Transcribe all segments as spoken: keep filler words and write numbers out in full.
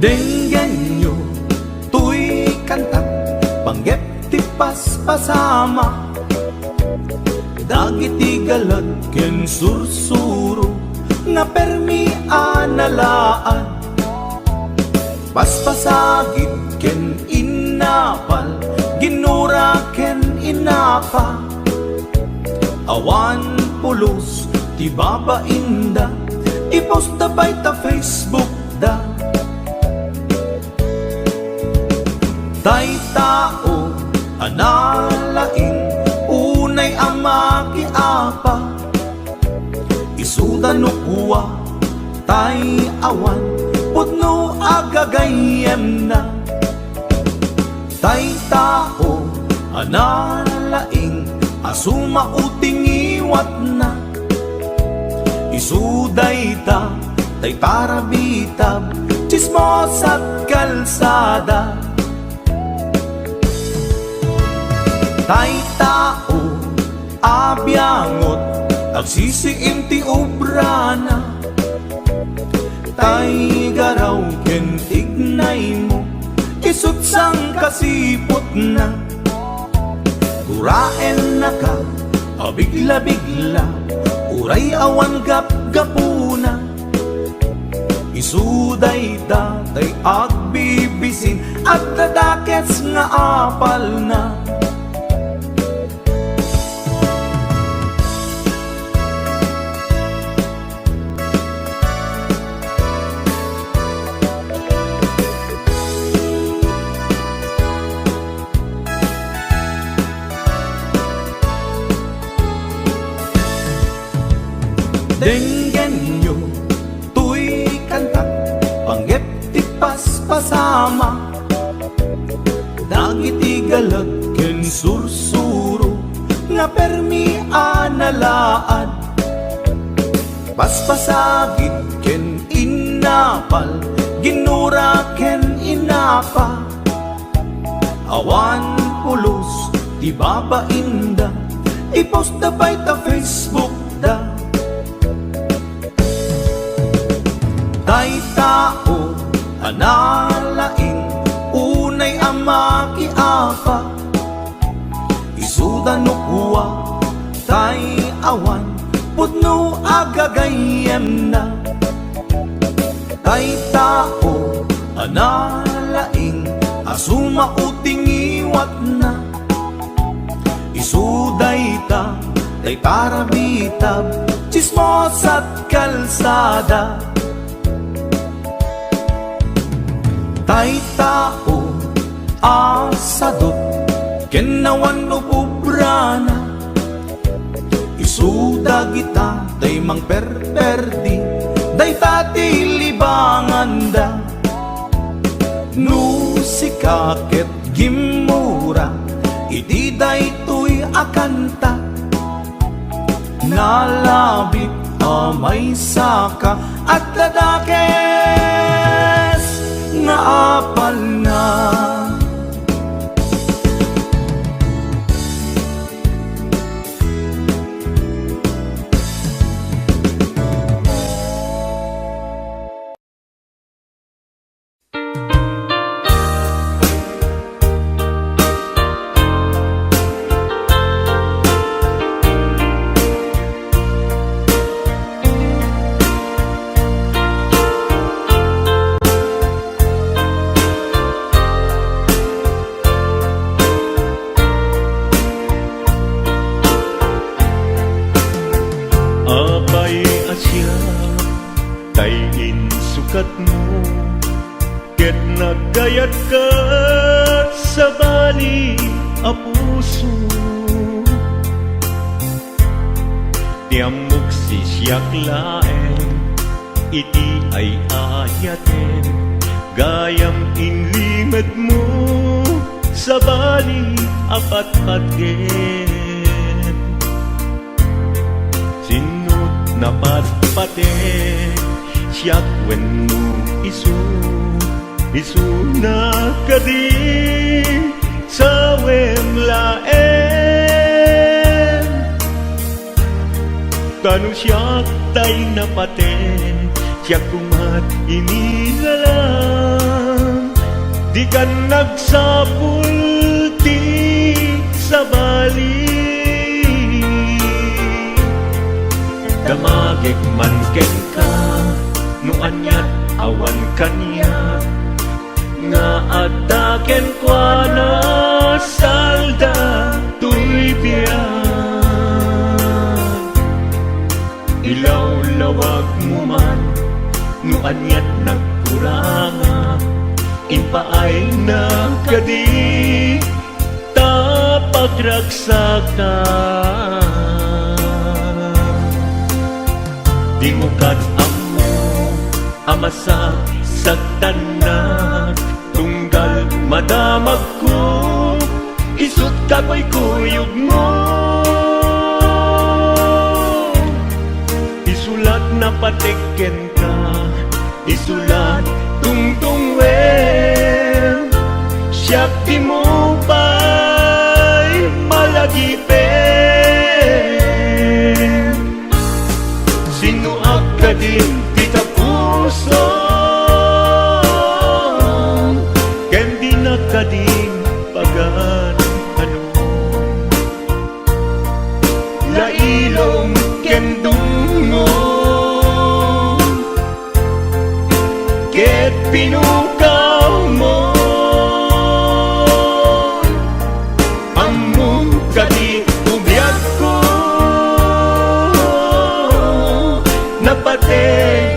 Denggenyo toy kantak, panggep ti paspasama. Dagiti galad ken sursuro nga permi a nalaad. Paspasagid ken innapal, ginura ken innapa. Awan pulos ti babainda, i-post da pay ta Facebook da. Tay tao a nalaing, unay a makiapa, isuda no kua, tay awan pudno a gagayyemna. Tay tao a nalaing a sumao ti ngiwatna. Isu dayta tay parabitab, tsismosa't kalsada. Tay tao a biangot, agsisiim ti obrana. Tay garaw ken tignaymo, isu't sangkasiputna. Guraennaka a bigla-bigla, uray awan gapgapuna. Isu dayta tay agbibisin, adda dakes nga apalna. Denggenyo toy kantak, panggep ti paspasama. Dagiti galad ken sursuro nga permi a nalaad. Paspasagid ken innapal, ginura ken innapa. Awan pulos ti babainda, i-post da pay ta Facebook da. Tay tao a nalaing, unay a makiapa, isuda no kua, tay awan pudno a gagayyemna. Tay tao a nalaing a sumao ti ngiwatna. Isu dayta tay parabitab, tsismosa't kalsada. Tay tao a sadut ken awan ububrana. Isu dagita tay mangperperdi, dayta ti libanganda. No sika ket gimmura iti daytoy a kanta, nalabit a maysaka, adda dakes nga apalna. Apay a siak tay insukatmo, ket naggayatka, sabali a puso. Ti ammok, sisiak laeng iti ay-ayatem, gayam inlimedmo, sabali a patpatgem. Sinno't napatpatek, siak wenno isu? Isuna kadi, sawem laeng. Ta no siak tay napatek, siak koma't inilalang. Dikan nagsapul ti sabali. Damagek man kenka no aniat awan kaniak, nga adda kenkuana salda toy biag. Ilawlawagmo man no aniat nagkurangak, impaayna kadi ta pagragsakak. Dimo ket ammo a masaksaktanak, tunggal madamagko, isut' kakuykuyogmo. Isu la ti napatek kenka, isu la ti tungtungwem, siak dimo pay malagipen. Sinnoak kadin ti tapusom, ken dinak kadin pagan-anom. Lailom ken dungngom ket pinukawmo. Ammom kadi ti biagko, napatek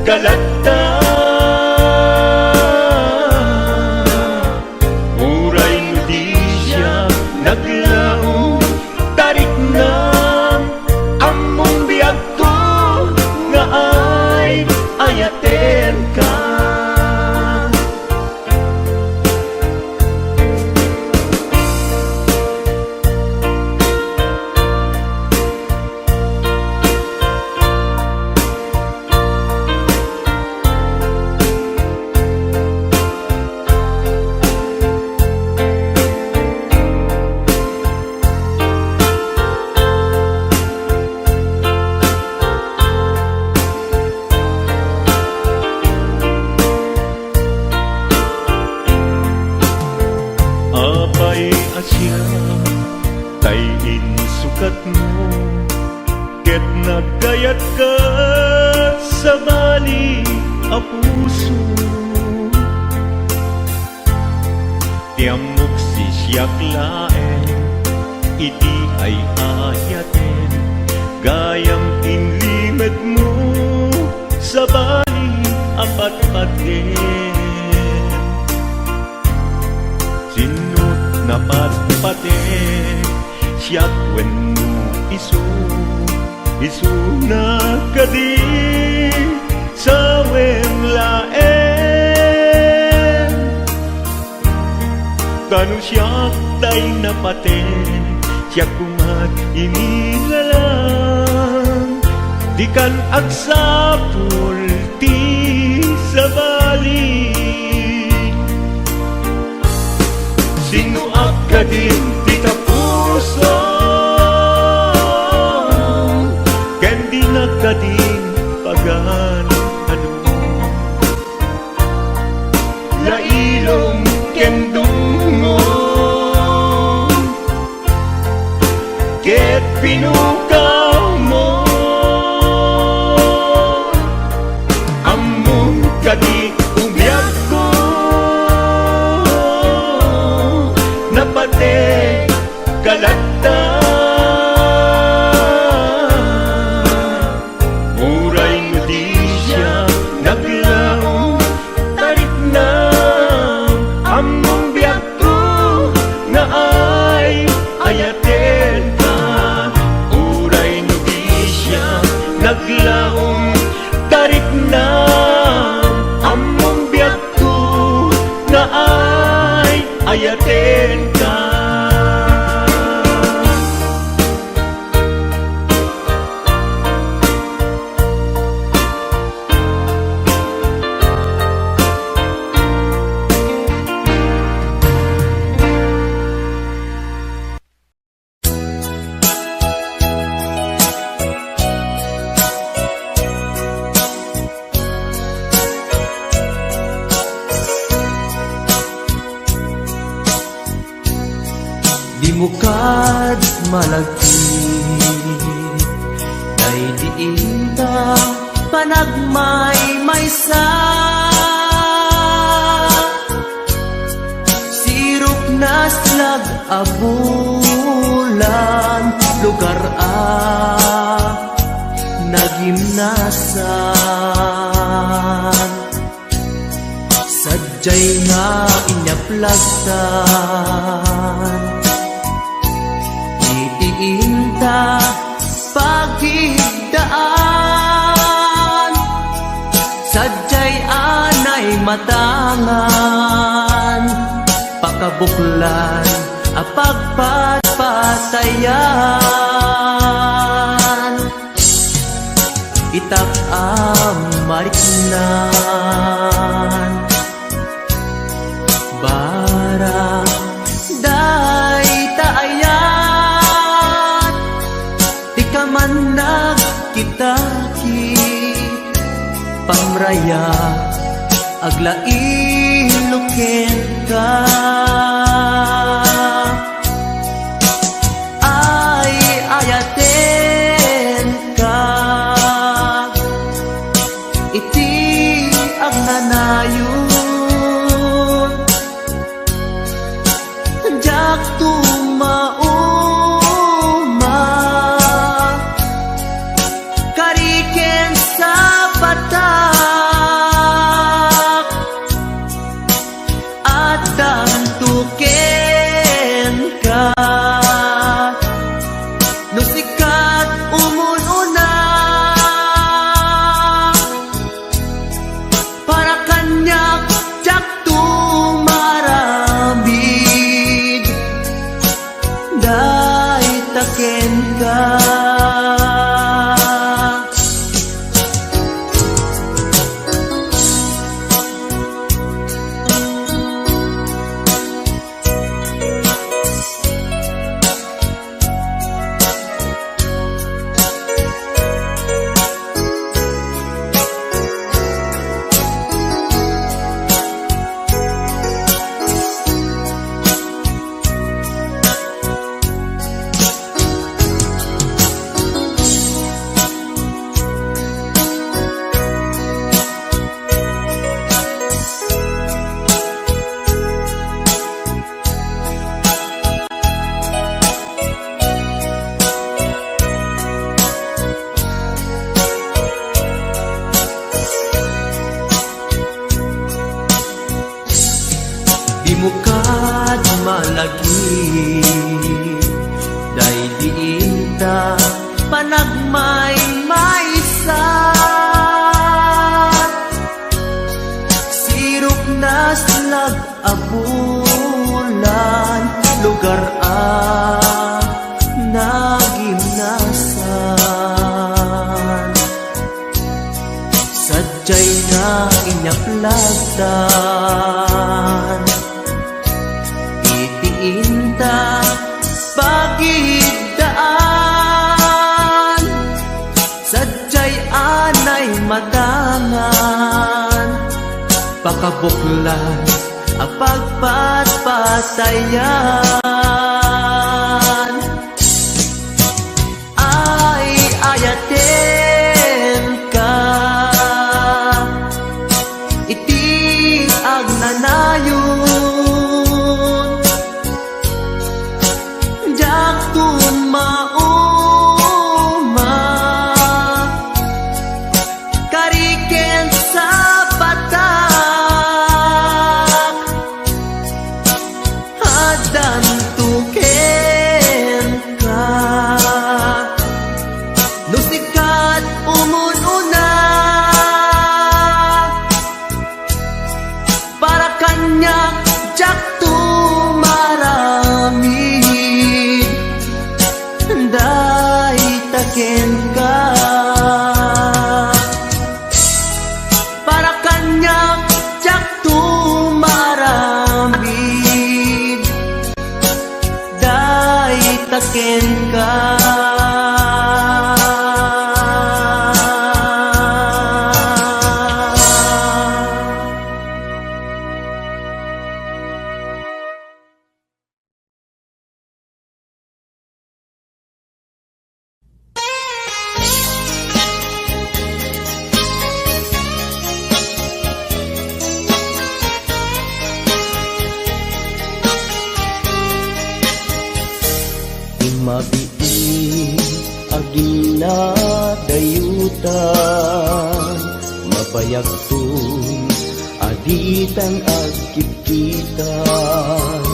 ka latta. Uray no di siak naglaom, tariknam, ammom biagko nga ay-ayatenka. Apay a siak tay insukatmo, ket nagkayatka sabali a puso. Ti ammok, sisiak laeng iti ay-ayaten, gayam inlimetmo sabali a patpaten. Sinno ti napatpatek, siak wenno isu? Isuna kadi sawen laeng? Ta no siak tay napatek, siak koma ti inilalang. Dikan agsapul ti sabali. Sinnoak kadin ti tapusom, ken dinak kadin pagan-anom. Lailom ken dungngom ket pinukawmo. Ammom kadi ti biagko, napatek ka latta. Uray no di siak naglaom, tariknam, ammom biagko nga ay-ayatenka. Uray no di siak naglaom, tariknam, ammom biagko nga ay-ayatenka. Bukad malagip, daydi inta panagmaymaysa. Sirok naslag a bulan, lugar a nagimnasan. Sadiay nga inyaplag tan iti inta pagiddaan. Sadiay anay matangan, pakabuklan a pagpatpatayan. Itak a mariknan, barang dayta ayat, ti kaman nagkitaki, pamraya, aglailo kenka. Ay, ayatenka iti agnanayon. Diak tumauma, kari ken sapatak. Addanto kenka, no sika ti umun-una, para kaniak, diakto maaramid dayta kenka. Di mo kad malagi, daydi inta panagmaymaysa. Sirok naslag a bulan, lugar a nagimnasan. Sadiay nga inyaplag tan iti inta pagiddaan. Sadiay anay matangan, pakabuklan a pagpatpatayan. Ay, ayatenka iti agnanayon. Diakto mauma, kari ken sapatak. Addanto Yagton a ditan agkitkitan,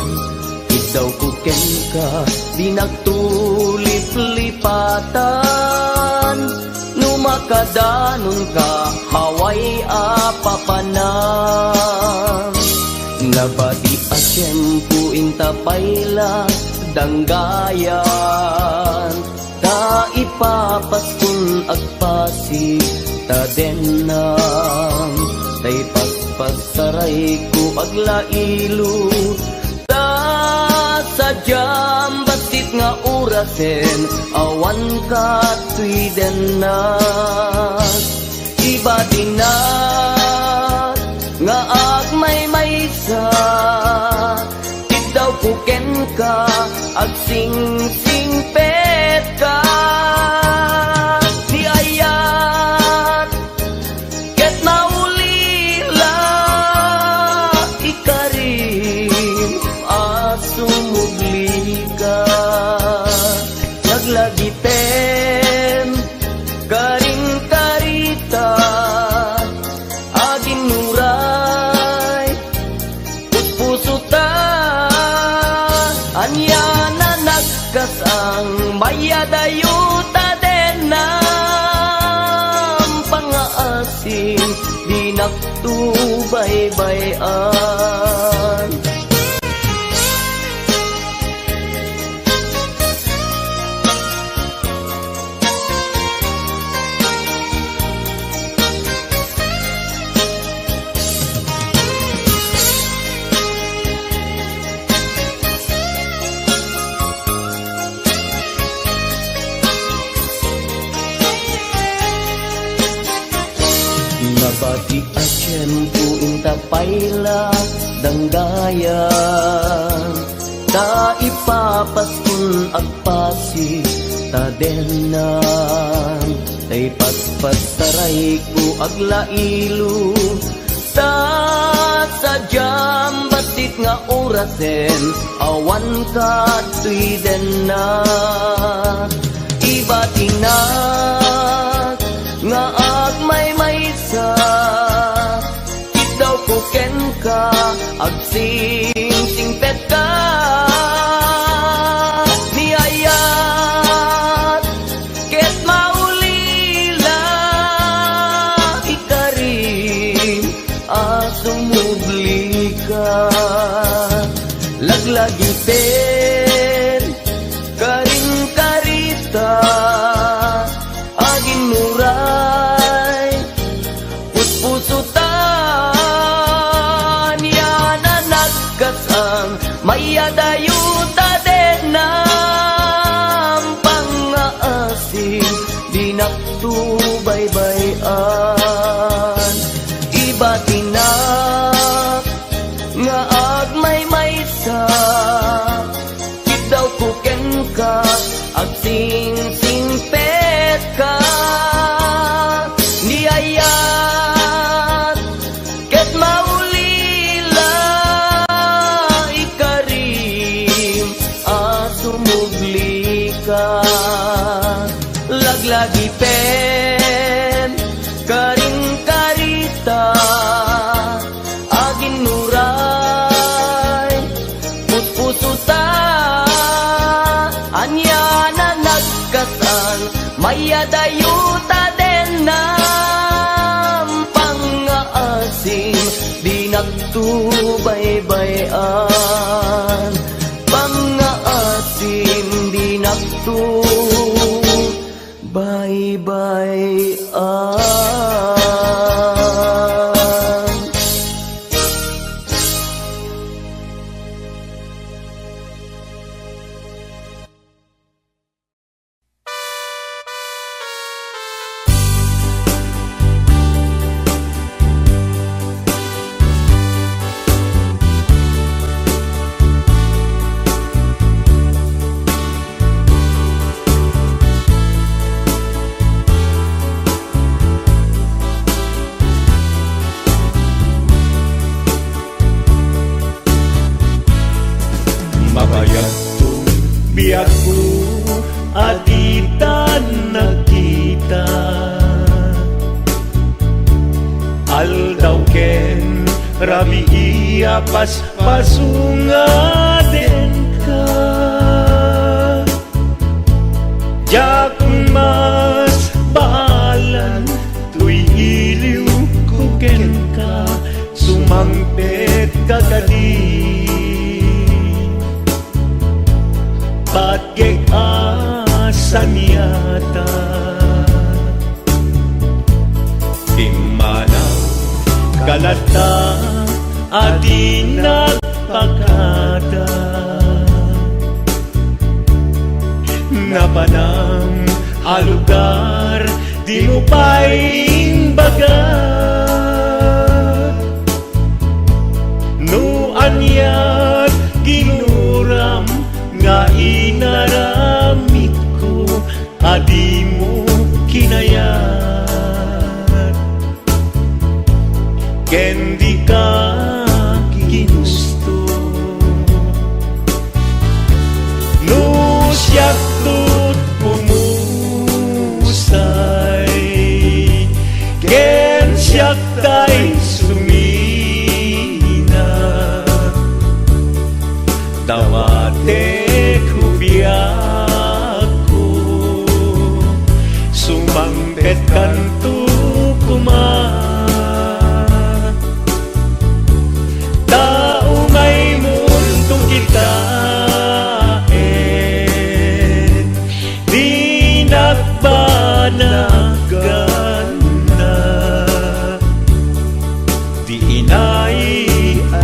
iddawko kenka, dinak tuliplipatan. No makadanonka, hawaay a papanan. Nabati a tiempo inta pay la danggayan. Ta ipapaskon agpasig ta dennam, ta ipaspasarayko aglailo. Ta sadiam bassit nga orasen, awan katoy dennak. Ibatinak nga agmaymaysa, iddawko kenka, agsingsingpetka. Ni ayat ket maulila, ikarim a sumublika. Laglagipem, karim karita, aginnuray puspusuta. Ania na nagkasang, mayadayo ta dennam pangngaasim, dinak to baybay-an. Nabati a tiempo inta pay la danggayan. Ta ipapaskon agpasig ta dennam, ta ipaspasarayko aglailo. Ta sadiam bassit nga orasen, awan katoy dennak. Ibatinak nga agmaymaysa, iddawko kenka, agsingsingpetka. Ni ayat ket maulila, ikarim a sumublika. Laglagipem, karim karita, aginnuray puspusuta. Ania na nagkasang, mayadayo ta dennam pangngaasim, dinak to baybay-an. Ibatinak nga agmaymaysa, iddawko kenka, agsingsingpetka. Ni ayat ket maulila, ikarim a sumublika. Laglagipem, karim karita, aginnuray puspusuta. Ania na nagkasang, mayadayo ta dennam pangngaasim, dinak to baybay-an. Pangngaasim, dinak to baybay-an. Mabayagto biagko a ditan nagkita. Tao ken rabii a paspaso nga denka. Diak masbaalan toy iliwko kenka, sumangpetka kadi. Patgek a saniata. Timmanaw ka latta a di nagpakada. Napanam a lugar, dimo pay imbaga. No aniat ginuram nga inaramidko a dimo kinayat, ken dika ginusto. No siakto umusay, ken siak tay sumina, dawatek biagko, sumangpetkanto koma. Ta umay munto kitaen, di nagbanag ganda. Di inay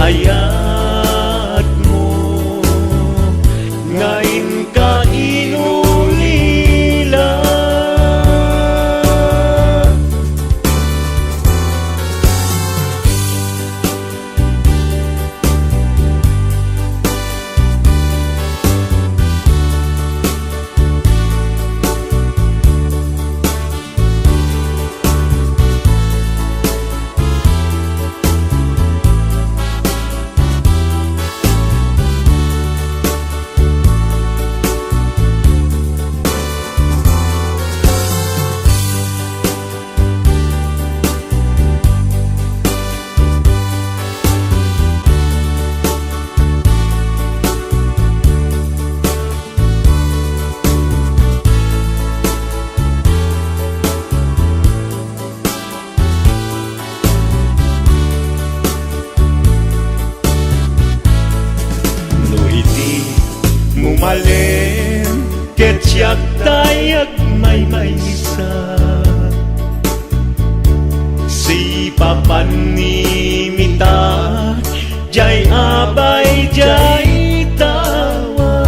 ayatmo nga inka inulila. No idi mo malem ket siak tay agmaymaysa, sipapan ni mita jay abay jay tawa.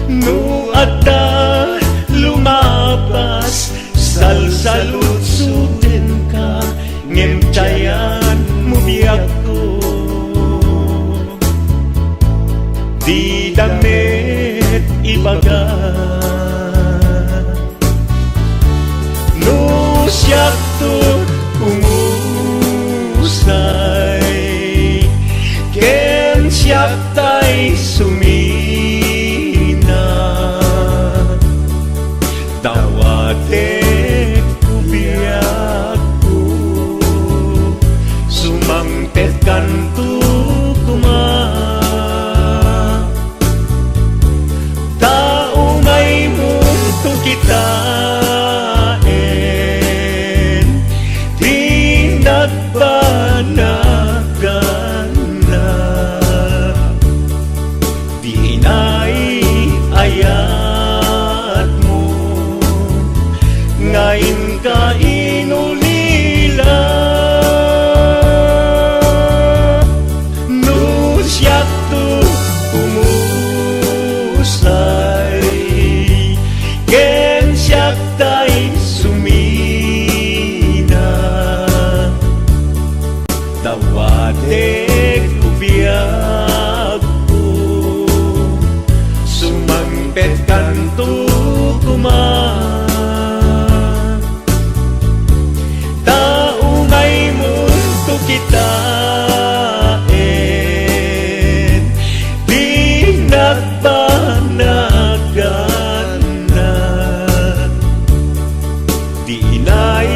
No adda lumapas, salsaludsodenka, ngem tiayan mo biagko. Dida met ibaga. No siakto umusay, ken siak tay sumina, dawatek biagko, sumangpetkanto koma. Ta umay munto kitaen, di nagbanag ganda. Di inay ayatmo nga inka inulila. No siakto umusay, ken siak tay sumina, dawatek biagko, sumangpetkanto koma. Ta umay munto kitaen, di nagbanag ganda. Di inay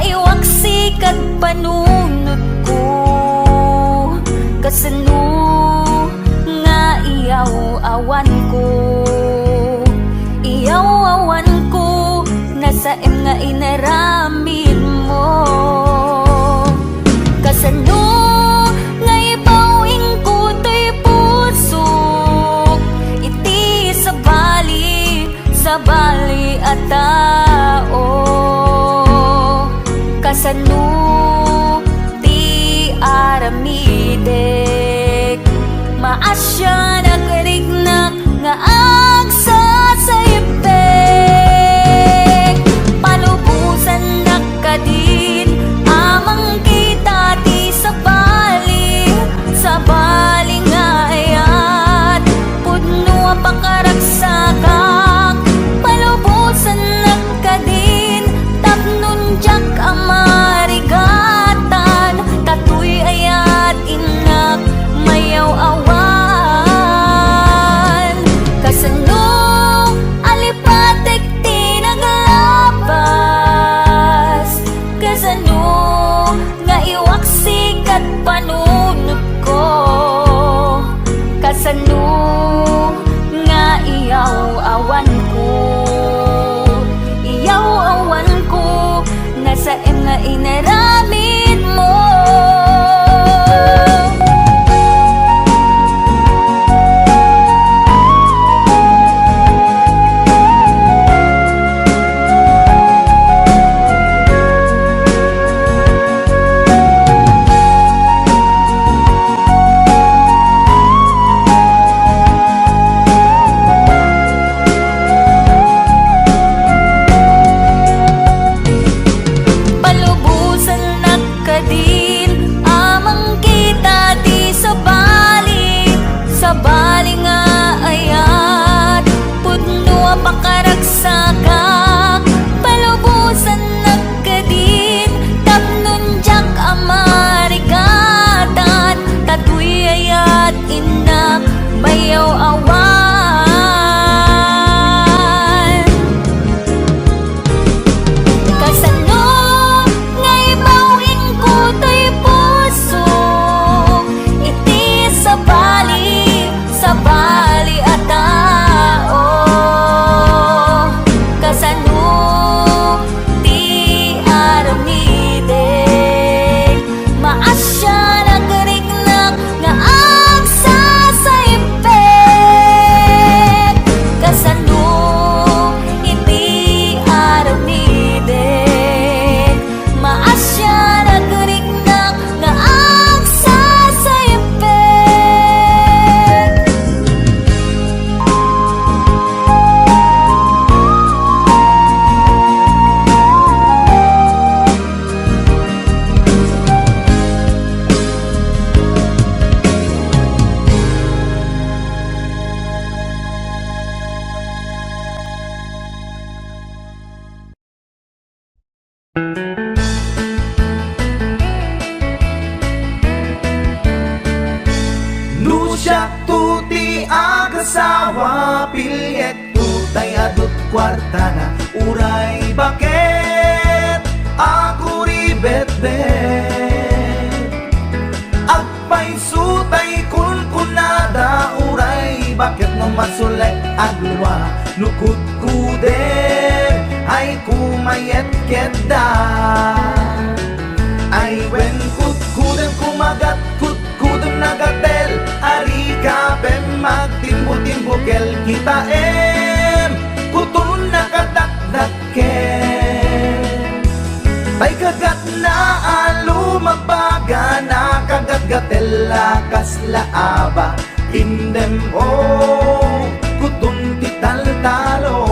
Iwaksi kad panunotko, kasano nga iyaw-awanko? Iyaw-awanko, nasaem nga inaramidmo. Kasano nga ibaw-ingko toy pusok iti sabali, sabali a tao. Kasano ti aramidek? Maasian a kariknak nga agsasaibbek. Palubosannak kadin a mangkita ti sabali, sabali nga ayat. Pudno a pakaragsakak, palubosannak kadin, tapnon diak a marigatan, ta toy ayat innak mayaw-awan. Kasano a lipatek ti naglabas? Kasano nga iwaksi kad panunotko? Kasano nga iyaw-awanko? Iyaw-awanko, nasaem nga inaramidmo. Palubosannak kadin a mangkita ti sabali, sabali nga ayat. Pudno a pakaragsakak, palubosannak kadin, tapnon diak a marigatan, ta toy ayat innak mayaw-awan. Kasano nga ibaw-ingko toy pusok iti sabali, sabali a tao? Kasano ti aramidek? Maasian a kariknak nga agsasaibbek. Kasano iti aramidek? Maasian a kariknak nga agsasaibbek. No siakto ti agasawa, piliekto tay adut kuartana, uray baket a kuribetbet. Agpayso tay kunkunada, uray baket no masulek a dua, no kudkudem ay kumayet ketda. Ay wen kudkudem kumagat, kudkudem nagatel, arika pem magtimbo-timbo kel kitaem, kuton nakadakdak ken. Tay kagatna a lumagbaga, nakagatgatel a kasla aba, indem o kuton ti taltalo.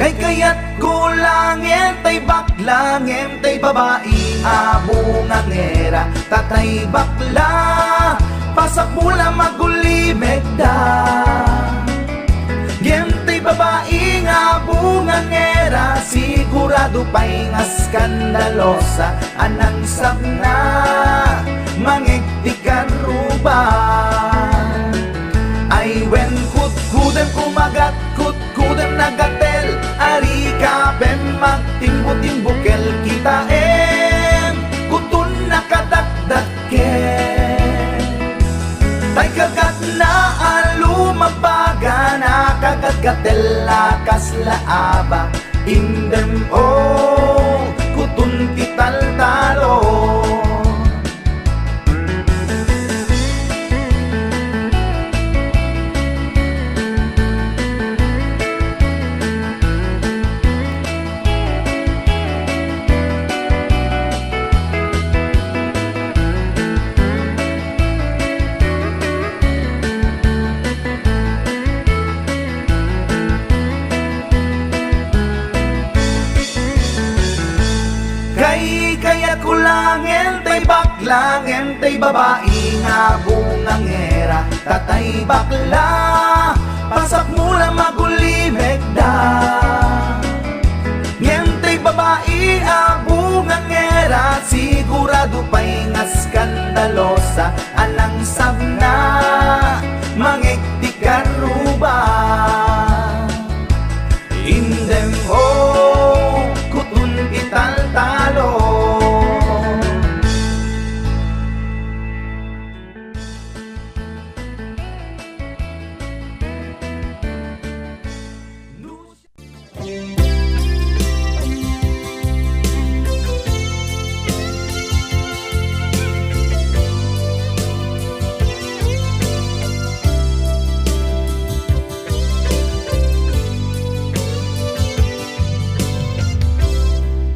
Kaykayatko laengen tay bakla ngem tay babai a bungangera, ta tay bakla, pasapul a magulimekda. Ngem tay babai nga bungangera, sigurado pay nga skandalosa a nangsapna mangeg ti karruba. Ay wen kudkudem kumagat, kudkudem nagatel, arika pem magtimbo-timbo Gatella kasla aba, indem, oh, kutun ti taltalo. Kay, kayatko la ngem tay bakla, ngem tay babai nga bungangera, ta tay bakla, pasapmo la magulimekda. Ngem tay babai a bungangera, sigurado pay nga skandalosa, a nangsabna, mangeg ti karruba. Indem, oh, kutun ti taltalo.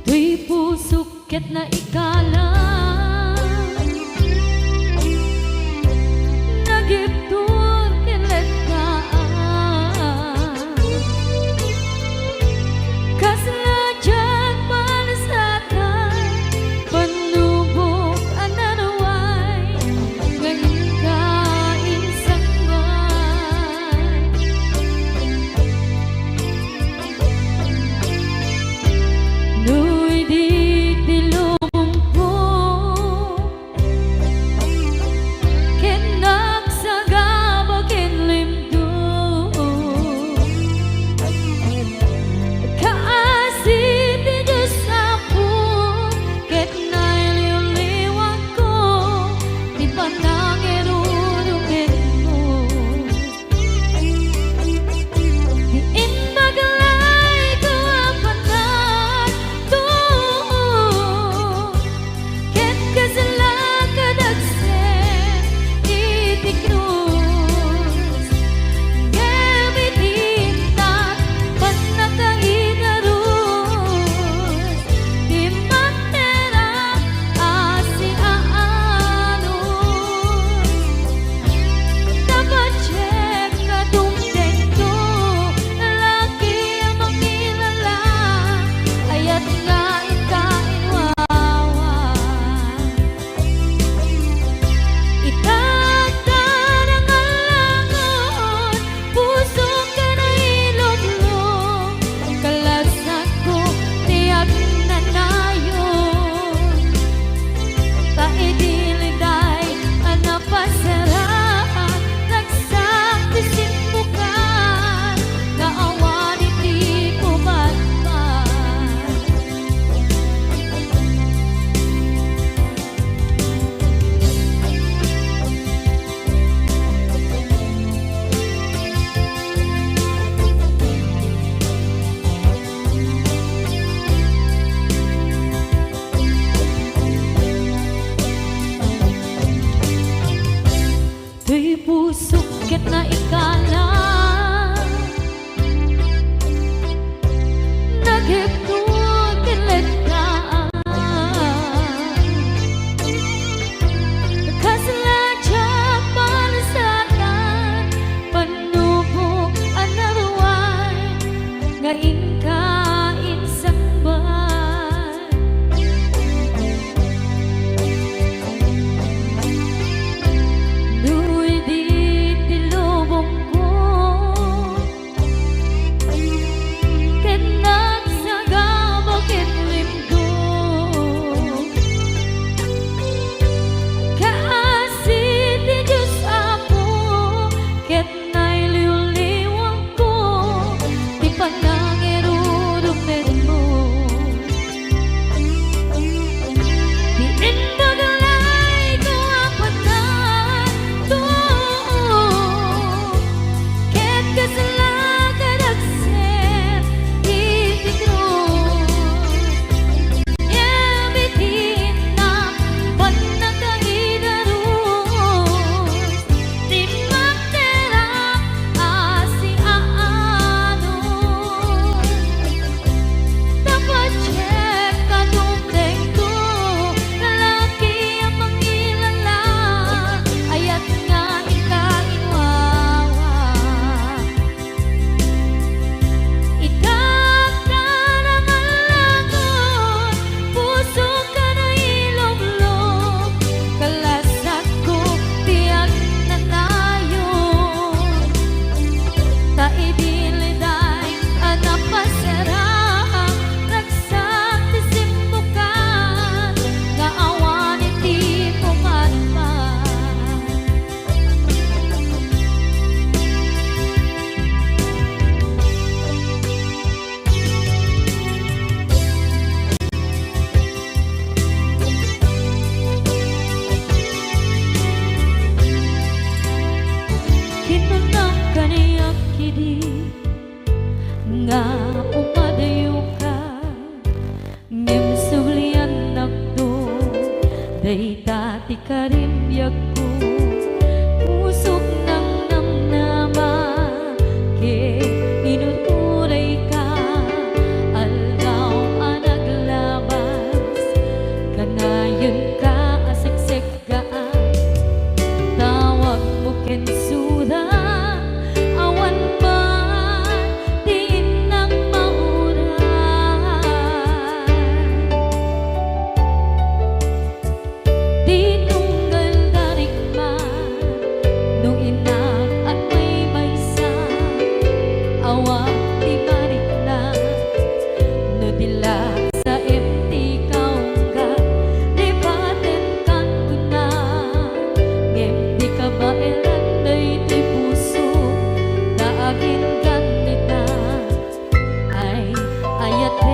Toy pusok ket naikalang, nagiptur ken letnaan. Kasla diak malsatan, pannubok a naruay, nga inka insangbaay. No idi ti lumumpo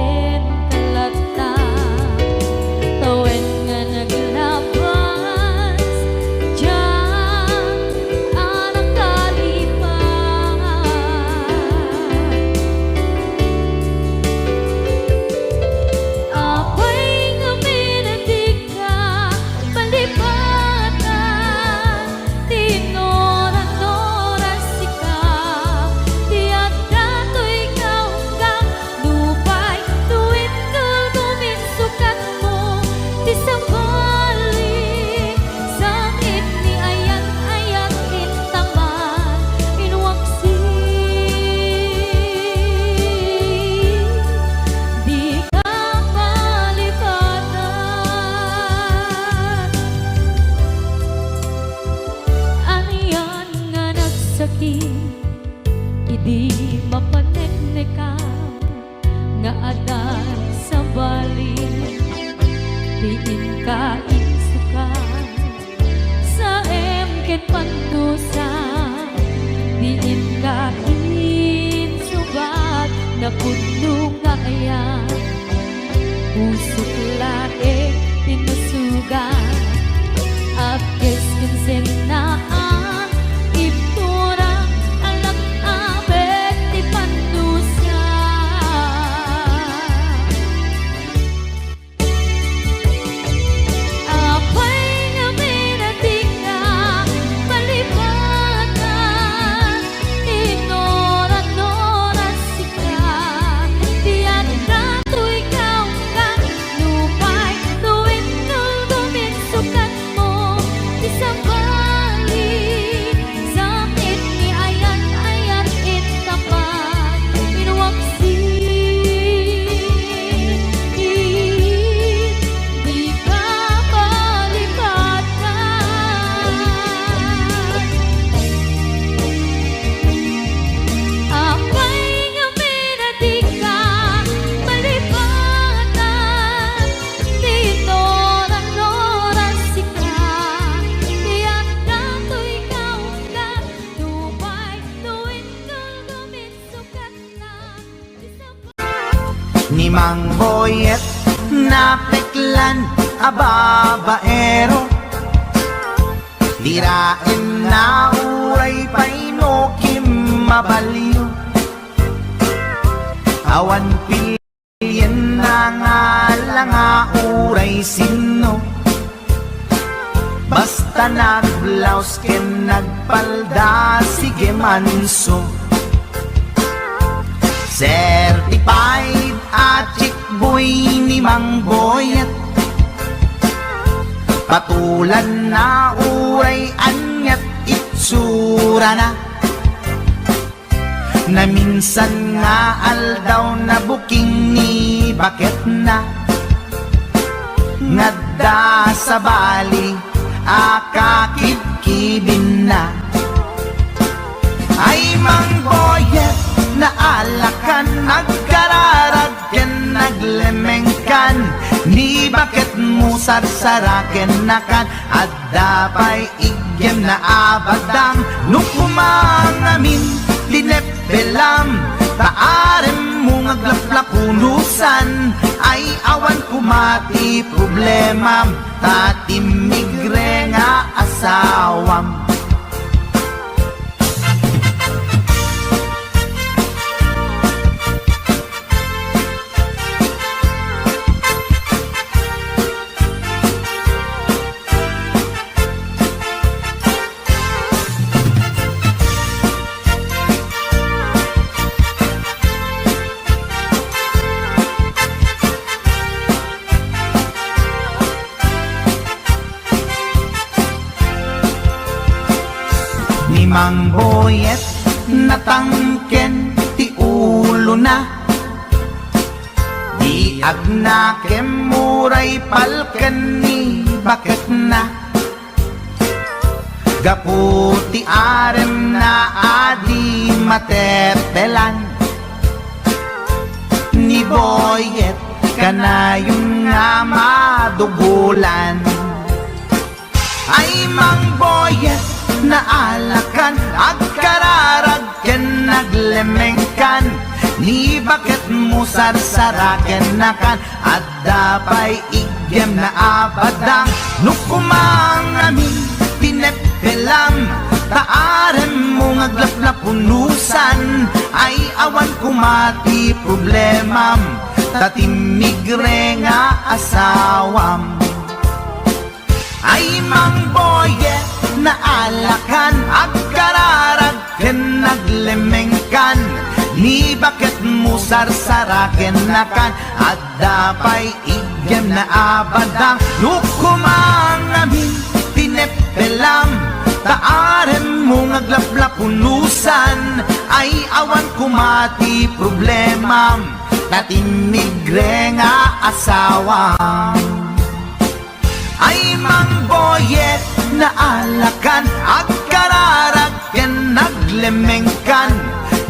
Ken kalatta, tawen nga naglabas, diak a nakalipat. Apay ngamin a dika malipatan? Ti innuran-nuran sika, ti adda toy kaunggan, nupay no intulgom insukatmo ti sabali, sangit ni ayat-ayat intaman inwaksi, dika malipatan. Anian nga nagsakit idi mapaneknekam nga adda sabali ti inka insukat, saem ken pandusa ti inka insubat, napudno nga ayat. Pusok laeng ti nasugat, apkes ken sennaan, ibtura, alak-abet ti pandusa. Apay ngamin a dika malipatan? Innuran-nuran sika, ti adda toy kaunggan, nupay no intulgom insukatmo ti sabali, sangit ni ayat-ayat intaman inwaksi, dika malipatan. Apay ngamin a dika malipatan? Ti innuran-nuran sika, ti adda toy kaunggan, nupay no intulgom insukatna ti sabali. Ni Mang Boyet, napeklan a babaero, diraenna uray pay no kimmabalio. Awan pilienna nga ala nga uray sinno, basta nagblaus ken nagpalda, sige manso. Certified a chick boy ni Mang Boyet, patulanna uray aniat itsurana. Naminsan nga aldaw, nabuking ni baketna nga adda sabali a kakibkibinna. Ay, Mang Boyet, naalakan, agkararag ken naglemengkan, ni baketmo sarsarakennakan, adda pay iggem na a badang. No koma ngamin ti neppelam, ta aremmo nga aglaplakunusan, ay awan koma ti problemam, ta timmigre nga asawam. Ni Mang Boyet, natangken ti ulona. Di agnakem uray palken ni baketna. Gapu ti aremna a di mateppelan, ni Boyet kanayon nga madugolan. Ay, Mang Boyet, naalakan, agkararag ken naglemengkan, Ni baket mo sarsaraken nakan, adda pay igem na abadang. No kumangamin tineppelam, ta arem mo nga aglaplapunusan, ay awan kuma ti problemam, ta timmigre nga asawam. Ay Mang Boyet, naalakan, agkararag ken naglemengkan, ni baket mo sarsaraken nakan, adda pay igem na abadang. No kumangamin tineppelam, ta arem mo nga aglaplapunusan, ay awan kuma ti problemam, ta timmigre nga asawam. Ay Mang Boyet, naalakan, agkararag ken naglemengkan,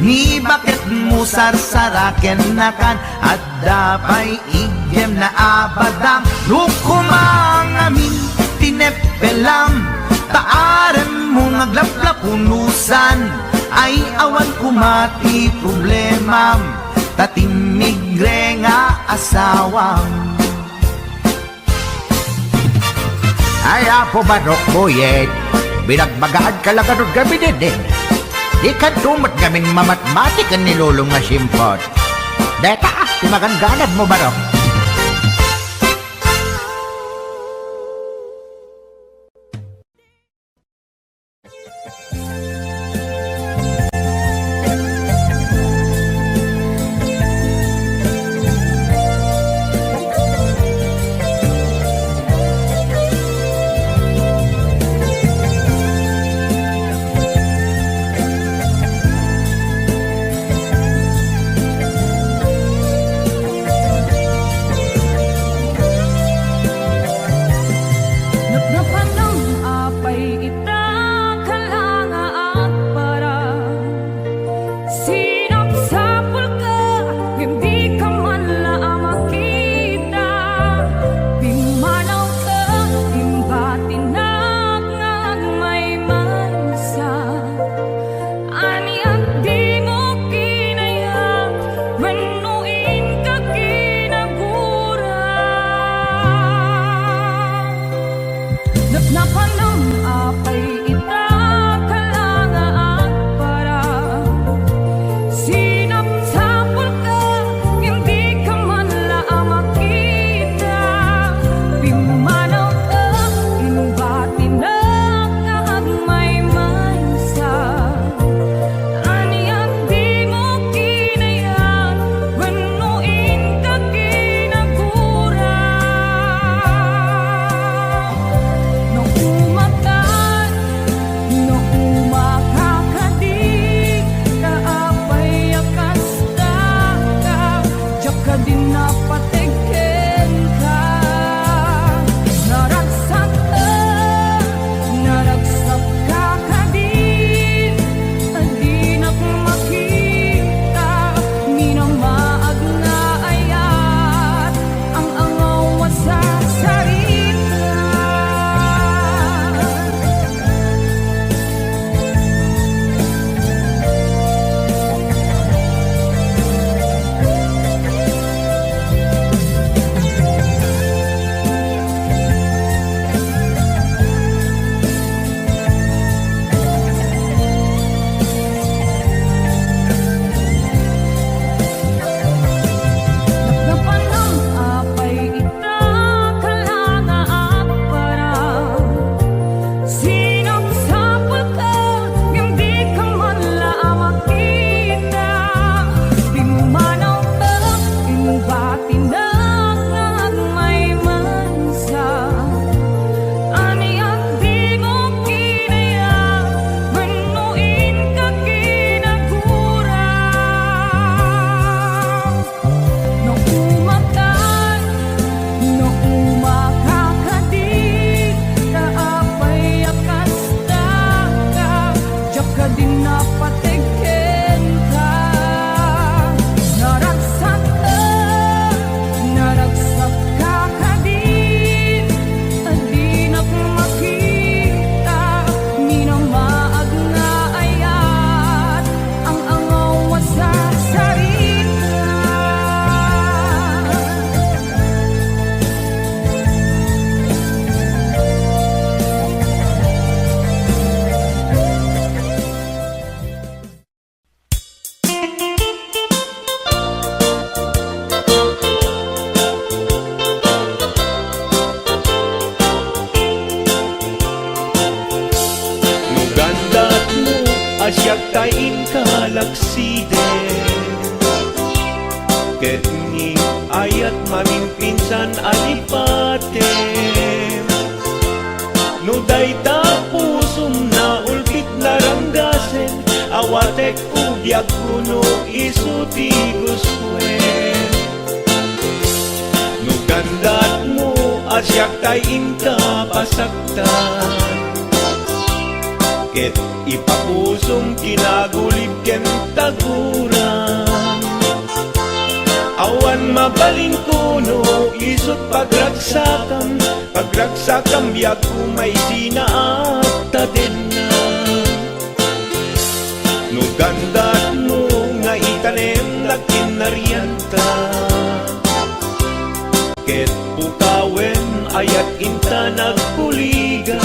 ni baket mo sarsaraken nakan, adda pay igem na abadang. No kumangamin tineppelam, ta arem mo nga aglaplapunusan, ay awan kuma ti problemam, ta timmigre nga asawam. Ay, Apo Barok, Boyet, binagbagaanka la ngarud ngamin, eh. Dikanto met ngamin mamatmati ken ni Lolom nga simpot. Deta, ti maganganabmo, Barok. pinsan a lipatem. No dayta pusom naulbit naranggasen, awatek o biagko no isu ti gustoem. No gandatmo a siak tay inka pasaktan, ket ipapusom kinagulib ken taguram. Awan mabalinko no isut pagragsakam, pagragsakam biagko maisina agtatenna. No gandatmo nga itanem dagiti narianta, ket pukawem ayat inta nagbuligan.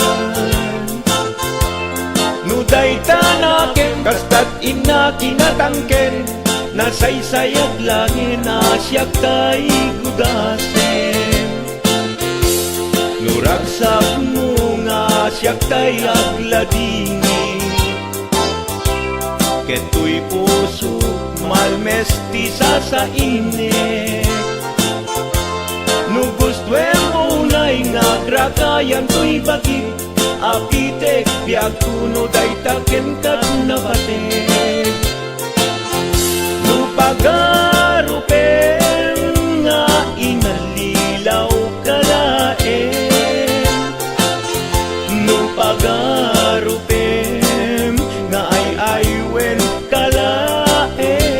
No dayta nakem kastat inna kinatangken, nasaysayat laeng a siak tay gudasem. No ragsakmo nga siak tay agladingit, ket toy pusok malmes ti sasainek. No gustoem unay nga agrakayan toy bagik, apitek biagko no dayta kenka napatek. No pagarupem nga inallilaw ka laeng, no pagarupem nga ay-aywen ka laeng,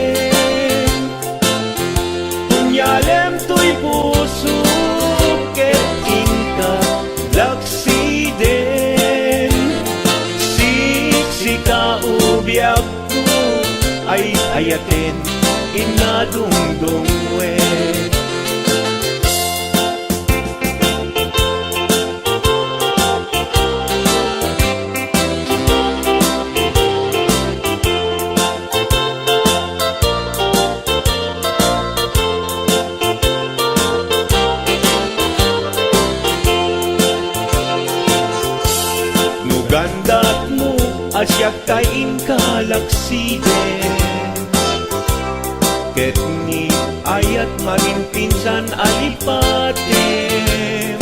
unyalem toy pusok ket inka laksiden. Siksika o biagko, ay-ayaten, inna dungdungwek. No gandatmo a siak tay inka laksiden, ket ni ayat maginpinsan a lipatem.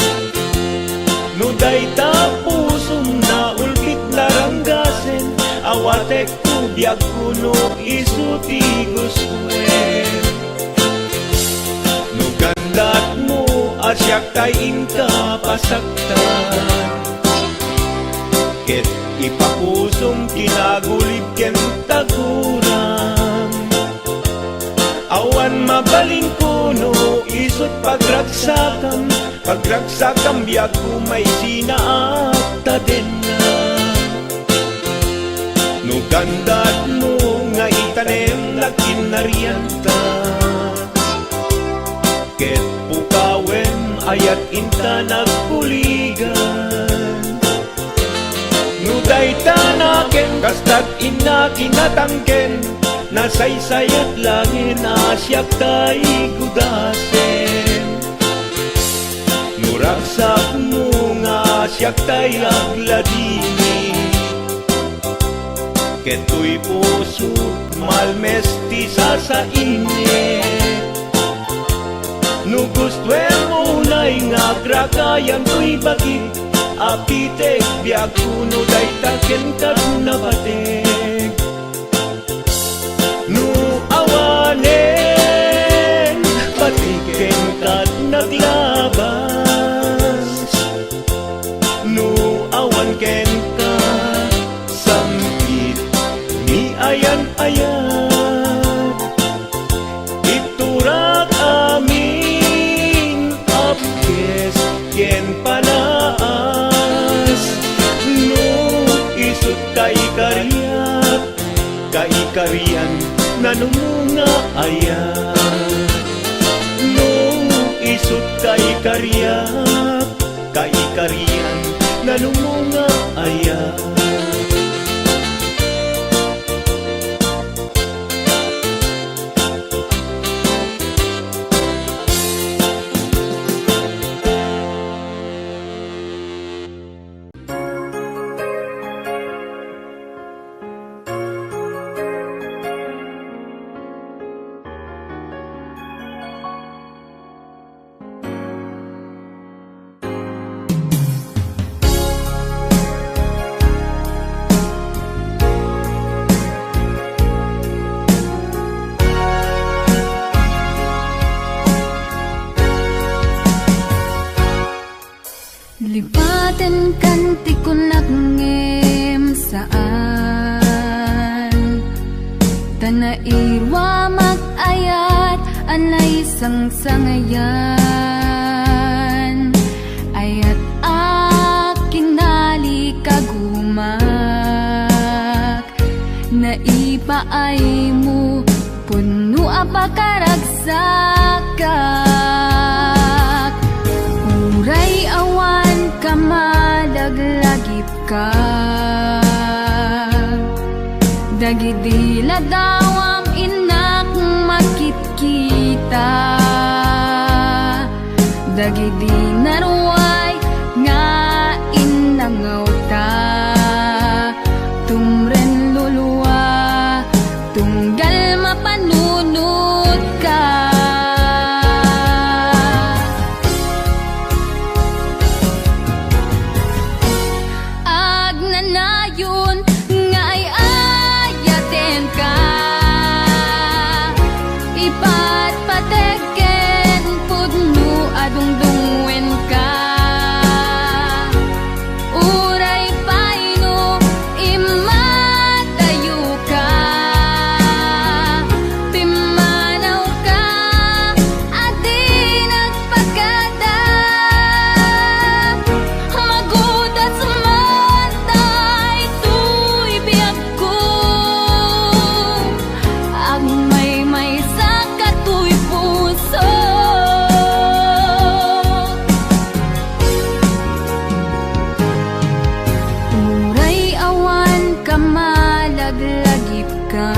No dayta pusom naulbit naranggasen, awatek o biagko no isu ti gustoem. No gandatmo a siak tay inka pasaktan, ket ipapusom kinagulib ken taguram. Awan mabalinko no isut pagragsakam, pagragsakam biagko maisina agtatenna. No gandatmo nga itanem dagiti narianta, ket pukawem ayat inta nagbuligan. No dayta nakem kastat inna kinatangken, nasaysayat laeng a siak tay gudasem. No ragsakmo nga siak tay agladingit, ket toy pusok malmes ti sasainek. No gustoem unay nga agrakayan toy bagik, apitek biagko no dayta kenka napatek. No awanen, batik kenka naglabas. No awan kenka, sampit ni ayan-ayat. Iturak amin, apkes ken panaas. No isut kaikariak, kaikarian nanumo nga ayat. No isut kaikariak, kaikarian nanumo nga ayat. Lipatenkan ti kunak ngem saan. Ta nairuamak ayat a naisangsangayan. Ayat a kinalikagumak. Naipaaymo, pudno a pakaragsakak. Uray awan ka malaglagipka. Dagidi ladawam innak makitkita. Dagidi naruay nga innangawta. Tumren lulua, tunggal mapanunotka. Agnanayon nga ay-ayatenka. Ipatpateg ken pudno a dungdungngoenka. Uray pay no immadayoka, pimmanawka a di nagpakada. Magudas man daytoy biag ko, agmaymaysa katoy puso. Uray awan ka malaglagipka,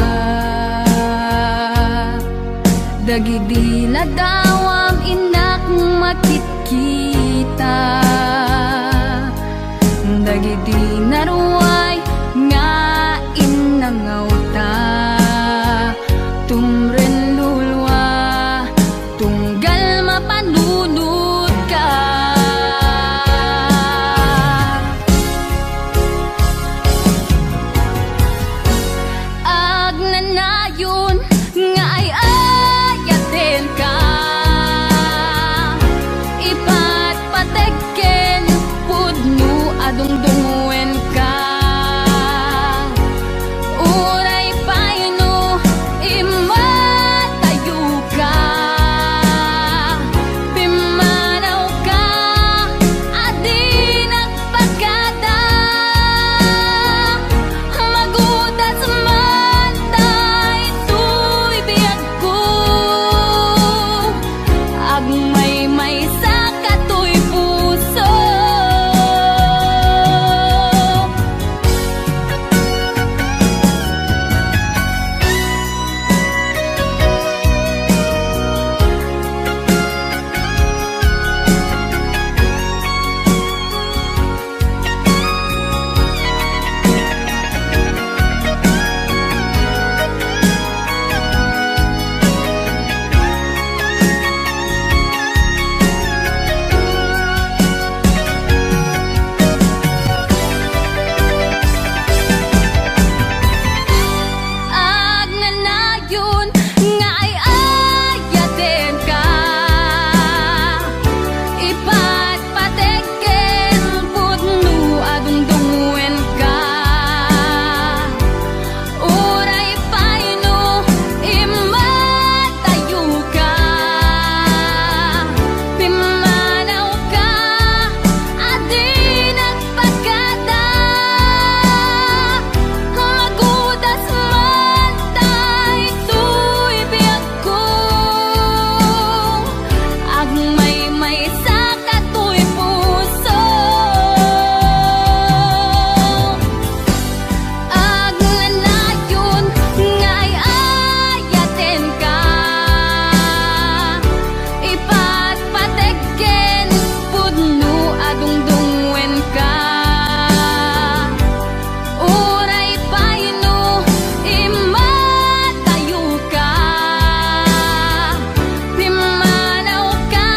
dagidi ladawam innak makitkita. Dagidi naruay nga innangawta, tumren lulua, tunggal mapanunotka. Agnanayon nga ay-ayatenka. Ipatpateg ken pudno a dungdungngoenka. Uray pay no immadayoka, pimmanawka a di nagpakada. Magudas man daytoy biag ko, agmaymaysa katoy puso. Agnanayon nga ay-ayatenka. Ipatpateg ken pudno a dungdungngoenka. Uray pay no immadayoka, pimmanawka a di nagpakada. Magudas man daytoy biag ko, agmaymaysa katoy puso. Agnanayon nga ay-ayatenka. Ipatpateg ken pudno a dungdungngoenka. Uray pay no immadayoka, pimmanawka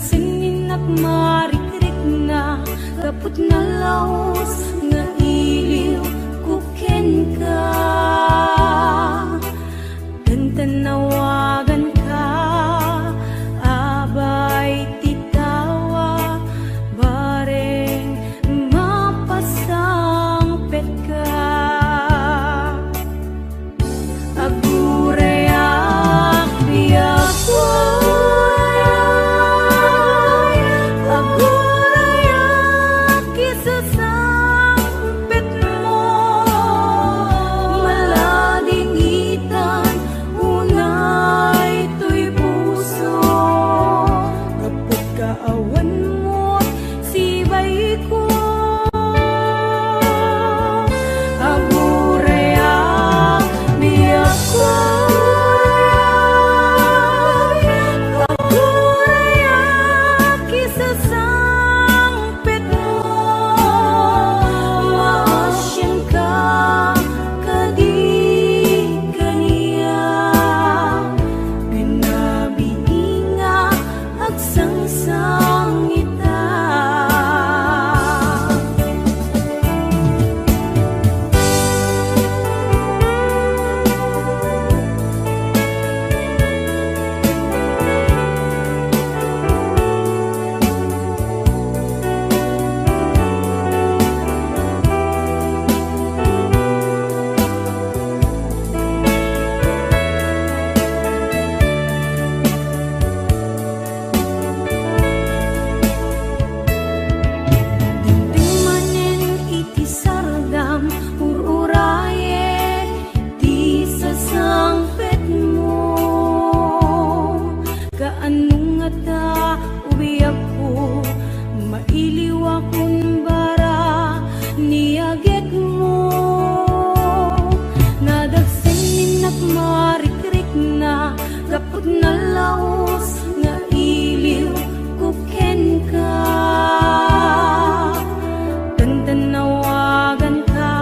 Sengngin ak marikrikna, gapu ta nalaus nga iliwko kenka. Ken ta nawaganka, abay ti tawa, bareng mapasangpetka. Agurayak, biagko, agurayak, isasangpetmo. Maladingitan unay toy puso. Gapu ta awan met sibaiko. Agurayak, biagko. Agurayak, isasangpetmo. Maasianka kadi kaniak. Ken nabiin nga agsangsang ita. Dimdem manen iti sardam, ur-urayek ti sasangpetmo. Kaano ngata, o biagko, mailiwakon bara ni agekmo. Nadagsen innak marikrikna, gapu ta nalaus nga iliwko kenka. Ken ta nawaganka,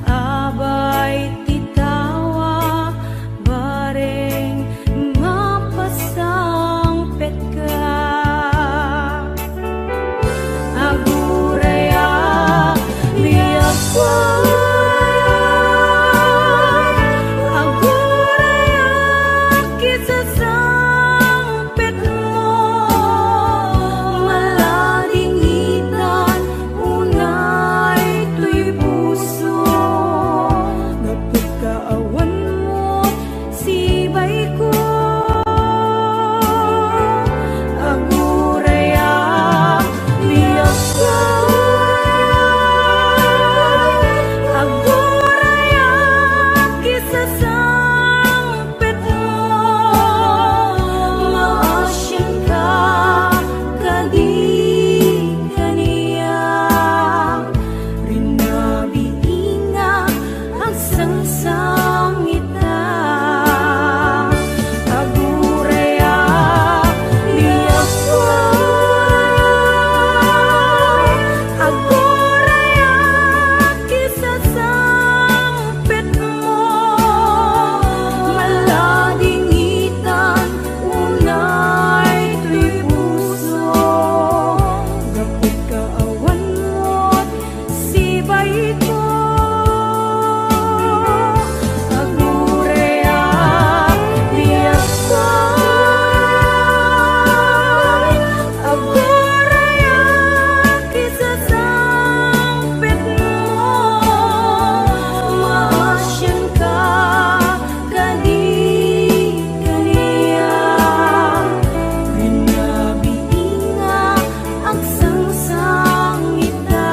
abay ti tawa, bareng mapasangpetka. Agurayak, biagko. Agurayak, isasangpetmo. Maladingitan unay toy puso. Gapu ta awan met sibaiko. Agurayak, biagko. Agurayak, isasangpetmo. Maasianka kadi kaniak. Rinabii nga agsangsang ita. Agurayak, biagko. Agurayak, isasangpetmo. Maladingitan unay toy puso. Gapu ta awan met sibaiko. Agurayak, biagko. Agurayak, isasangpetmo. Maasianka kadi kaniak. Rinabii nga agsangsang ita.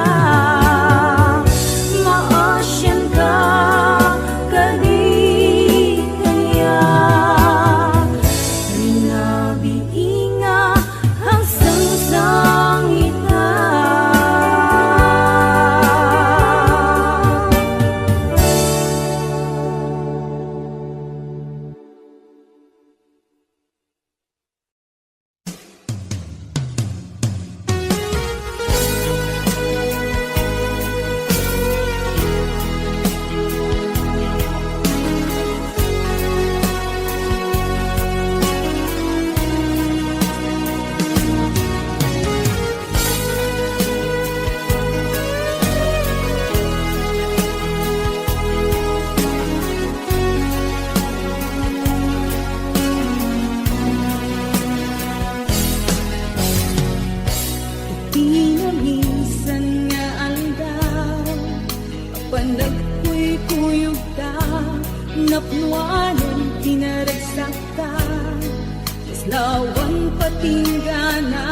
Awan patinggana,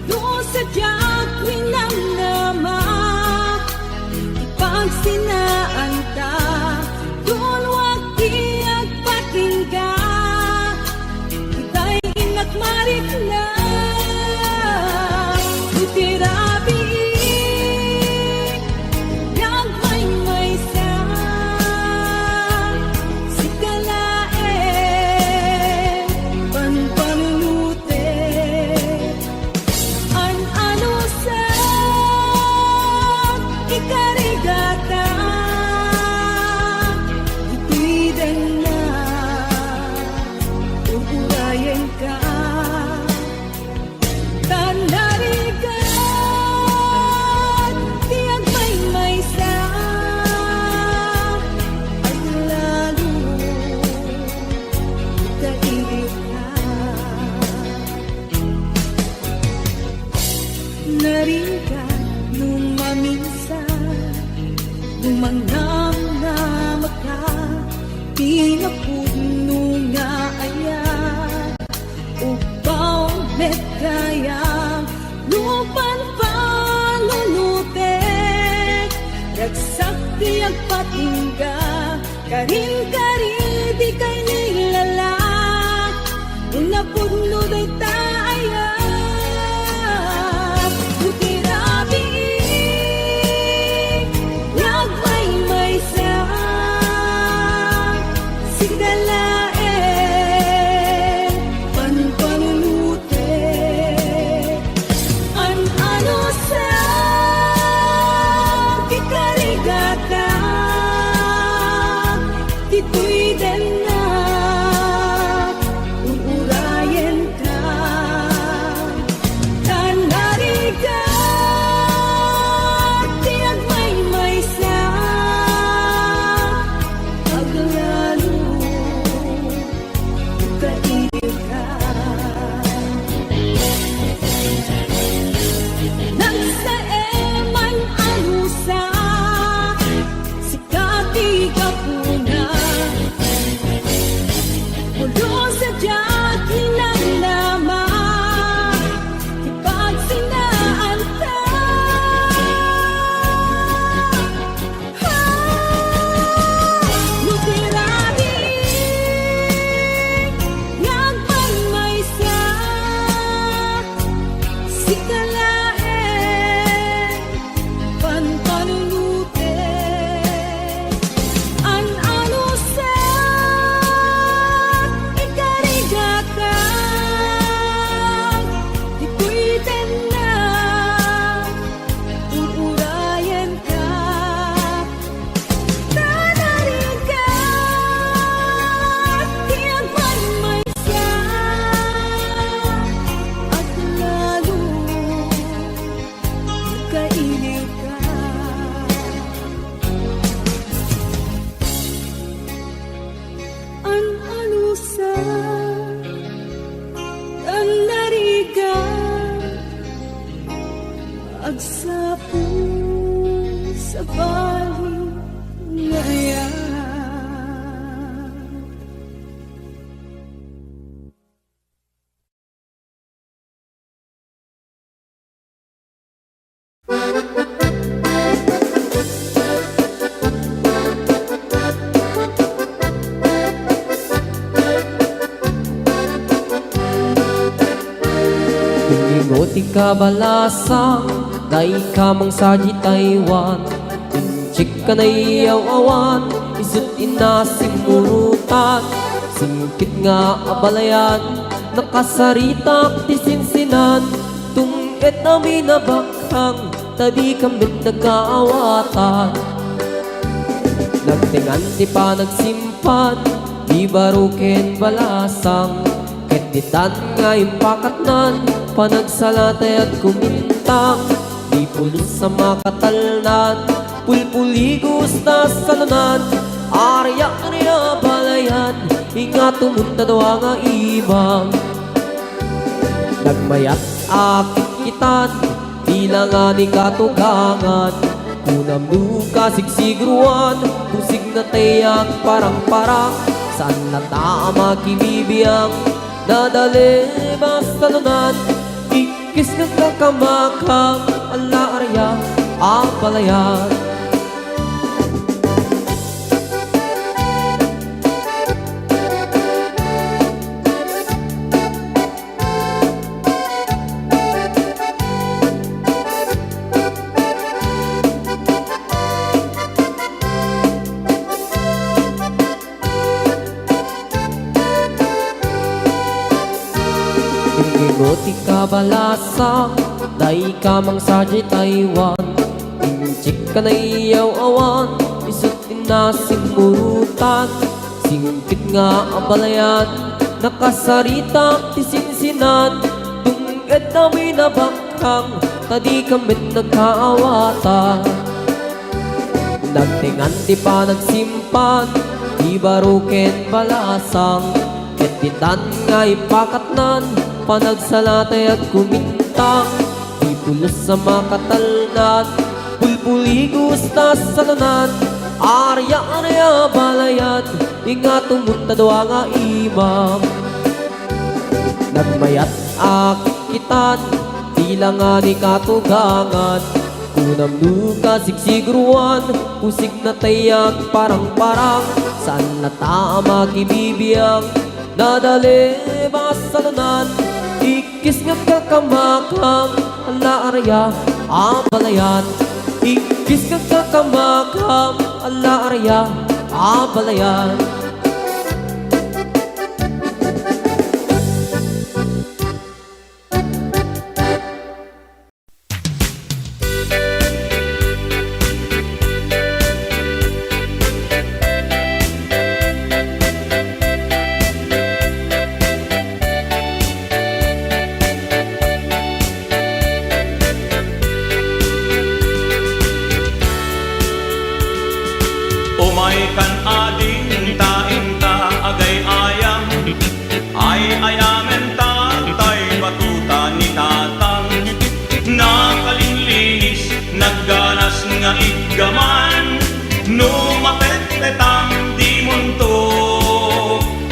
pulos a diak ninamnama. Ipagsinaanta, dunwak ti agpatingga. Itay innak marikna, utirabi. Nagmaymaysa, sika laeng panpanunutek. An-anusak, ikarigata, ditoy denna, ur-urayenka. Tan narigat ti agmaymaysa, aglalo ta iliwka. Narigat no maminsan, no mangnamnamaka, ti napudno nga ayat. Ubaw met gayam, no panpanunutek, ragsak ti agpatingga, karin-kari dikay nilala, no napudno dayta ayat, utirabi, nagmaymaysa, sika laeng panpanunutek. An-anusak, ikarigata, ditoy denna, ur-urayenka. Tan narigat ti agmaymaysa, aglalo ta iliwka. Nagsaem, an-anusak, sika ti gapuna. Pulos a diak ninamnama, ti pagsinaanta. No ti rabii nga agmaymaysa, sika laeng panpanunutek. An-anusak, ikarigakak, ditoy denna, ur-urayenka. Tanarigat ti agmaymaysa, aglalo ta iliwka. An-anusak, tan narigat, agsapul, sabali nga ayat. Inimo ti kabalasang, dayka mangsa di Taiwan. Inchik ka naiyaw-awan, isut' inna simmurutan. Singkit nga abalayan, nakasaritak ti sinsinan. Tung-et amin a bakhang, ta dikam met nagkaawatan. Nagtengan ti panagsimpan, di baro ken balasang, ket ditan nga impakatnan, panagsala tay agkumintang, di pulos a makatalnan, pulpuligos ta salunan, ariak ria balayan, ingatumon ta dua nga imam. Nagmayat a kitkitan, bilangan ni katugangan, kunam no kasigsigruan, kusig na tay agparangparang, saan latta a makibibiang, Nadalem a salunan, ikkis nga kakamakam, ala arya a balayan. Ingginggo ti kabalasang, dayka mangsa diay Taiwan. Inchik ka naiyaw-awan, isut' ti nasimmurutan. Singpet nga abalayan, nakasaritak ti sinsinan. Tung-ed a binabaknang, ta dika met nagkaawatan. Nagtengan ti panagsimpan, ti baro ken balasang, ket ditan nga ipakatnan, panagsala tay agkumintang, ti pulos a makatalnan, bulbuligos ta salunan, arya-arya balayan, ingato met ta dua nga imam. Nagmayat a kikitan, ti langa ni katugangan. Kunam no kasigsiguruan, pusigna tay agparang-parang, saan latta a makibibiang. Nadalem a salunan, ikkis nga kakamakam, ala arya a balayan. Ikkis nga kakamakam, ala arya a balayan. Umay kan ading ta inta agay-ayam. Ay-ayamen ta tay batota ni Tatang. Nakalinlinis, nagganas nga iggaman. No mapetpetam, dimonto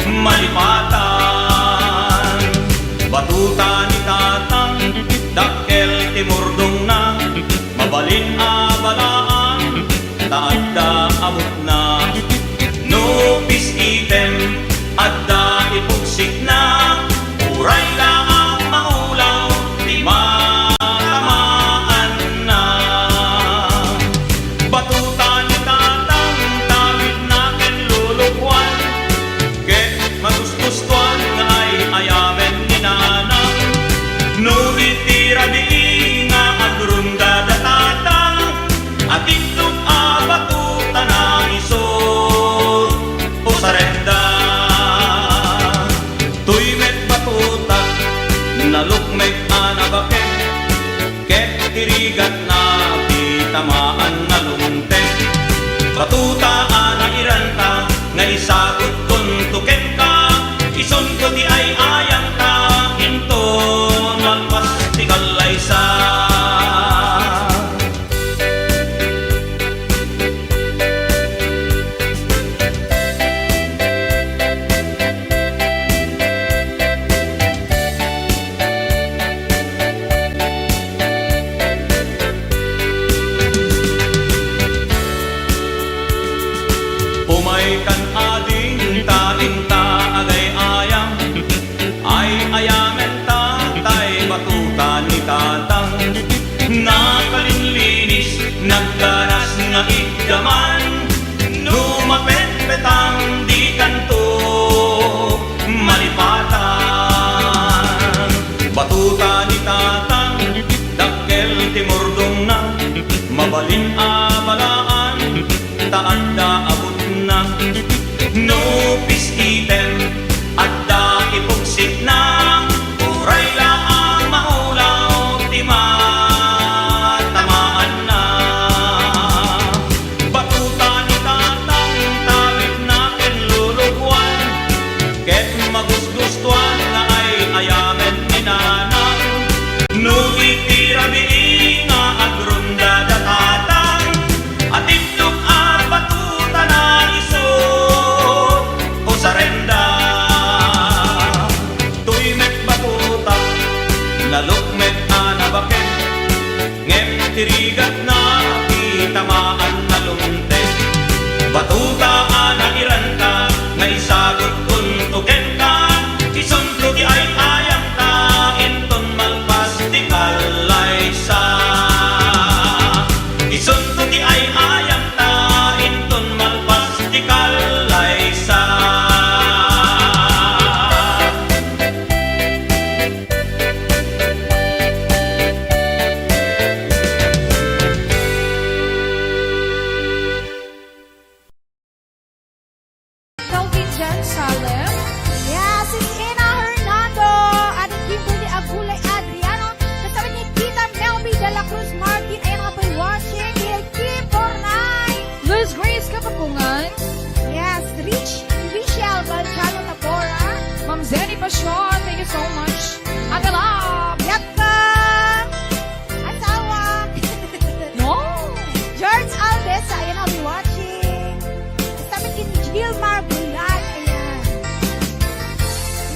malipatan. Batota ni Tatang, dakkel ti murdongna. Mabalin a balaan, ta adda abutna. No pis-item, adda ipugsikna. Uray la a maulaw ti matamaanna. Batota ni Tatang, tabidna ken lulukuan. Ket magusgustuan nga ay-ayamen ni Nanang. No di ti rabii nga agrunda da Tatang, atipdok a batotana isu. Usarenda. Toy met batota, nalukmek a nabaket. Ket ti rigatna ti tamaan nalungted. Batota a nairanta nga isagutkonto kenka, isunko ti ay-ayanta, inton malpas ti kallaysa. Umay kan ading ta inta agay-ayam, ay-ayamen ta tay batota ni Tatang. Nakalinlinis, nagganas nga iggaman, no mapetpetam, dikanto malipatan. Batota ni Tatang, dakkel ti murdongna, mabalin a balaan, ta adda abutna. No pis-item, adda ipugsikna, uray la a maulaw ti matamaanna. Batota ni Tatang, tabidna ken lulukuan. Ket magusgustuan nga ay-ayamen ni Nanang. No iti rabii nga agrunda da Tatang, atipdok a batotana isu. O Ti rigatna, ti tamaan a lumtek. Batota a nairanta, nga isagutkon to kenka. Isunto ti ay-ayamta, inton malpas ti kallaysa. Isunto ti ay-ayamta, inton malpas ti kallaysa. Kelvin Jan Salem. Yes, it's Ina Hernando. Addie Kimberly Agulay Adriano. Kasama ni Tita Melby de la Cruz Martin. Ayan nga pa'y watching. Ni Kim Bornay. Luz Grace Kapakungan. Yes, Rich, Richelle Balcano Tabora. Ma'am Zenny Pasion, thank you so much. Ate Love. Yatka. Asawa. No. George Alves, ayan, I'll be watching. Basta may kin Gilmar Bulag, ayan.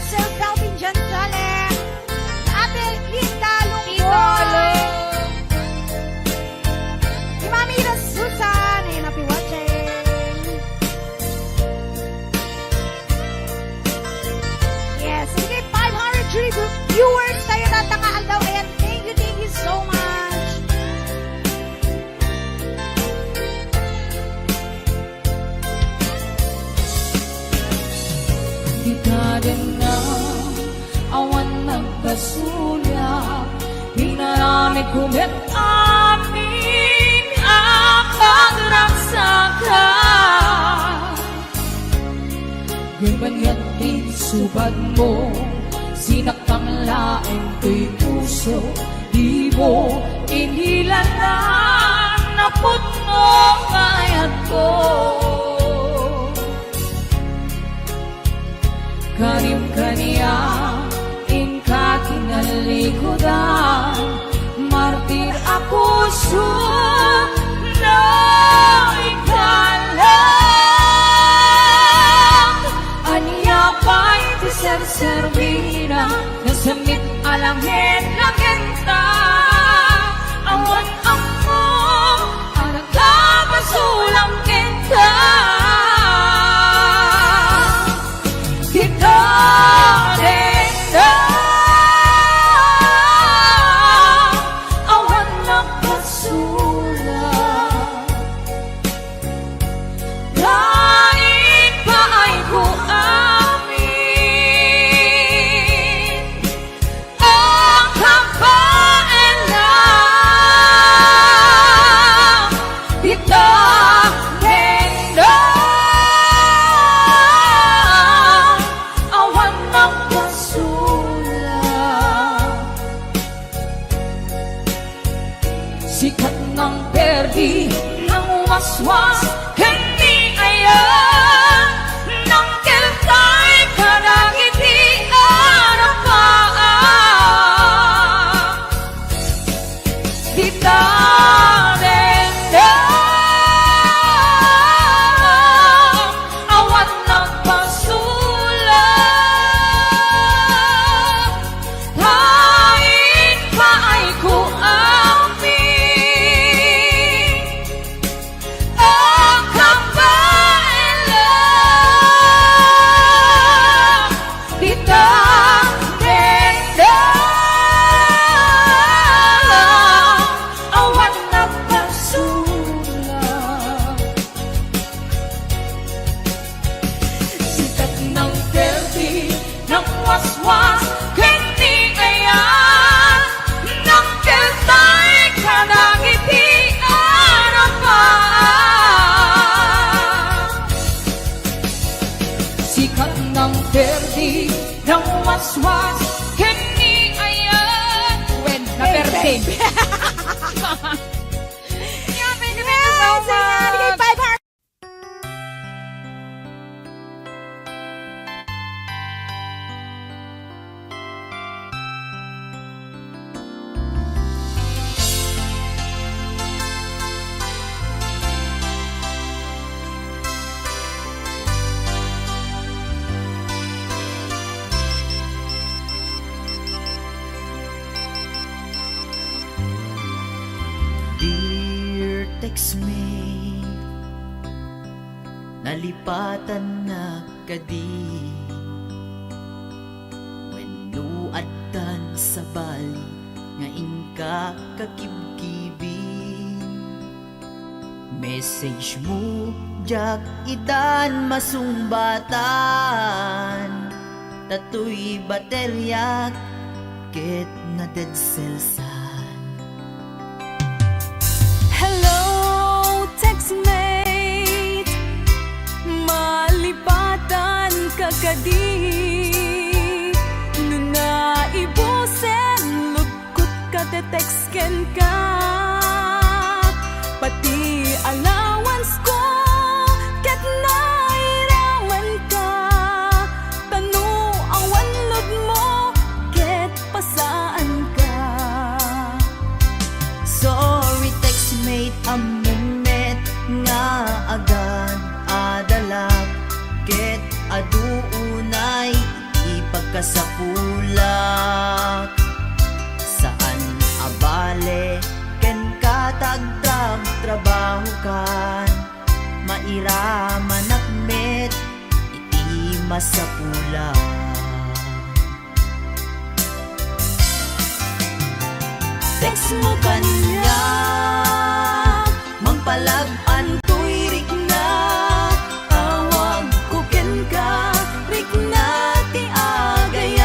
Sir Calvin Gonzalez. Ate Linda Lungboy. Tita Lo. Ni Mami Ira Susan, ayan, I'll be watching. Yes, sige, five hundred three viewers tayo tatta nga aldaw. Ayan, thank you, thank you so much. Dita denna, awan nagbasolak, pinaramidko met amin a pagragsakan. Ngem ania ti subadmo, sinaktam laeng toy puso, dimo inilanan a pudno nga ayatko. Karim kaniak, inka kinalikudan, martir a puso, no ikalat. Ania pay ti serserbina, nasammit a langen-langenta, awan ammo a nagkabasolan kenka. Dita denna, awan nagbasolak. Laing paayko amin. Ang kabaelan dita denna, awan nagbasolak. Sikat nang perdi, nang waswas, ken ni aya, nang keltay kadagiti arapaan. Dita denna, awan nagbasolak, laing paayko amin. O kabaelan Text me, nalipatannak kadi? Wenno addan sabali nga inka kakibkibi? Message mo, diak itan masungbatan, ta toy bateriak ket na-dead cellsan. Hello, textmate! Malipatan ka kadi? No naibusen, lugkot ka, te-text kenka. Pati allowance ko, ket nairaman ka. Ta no awan load mo, ket pasaanka. Sorry, textmate, ammom met nga agad-adalak, ket adu unay ipagkasapulak. Saan a bale kenka ta agtrabtrabahokan, mairamanak met iti masapulak. Text mo kaniak, mangpalag-an toy rikna, tawagko kenka, rikna ti agayat.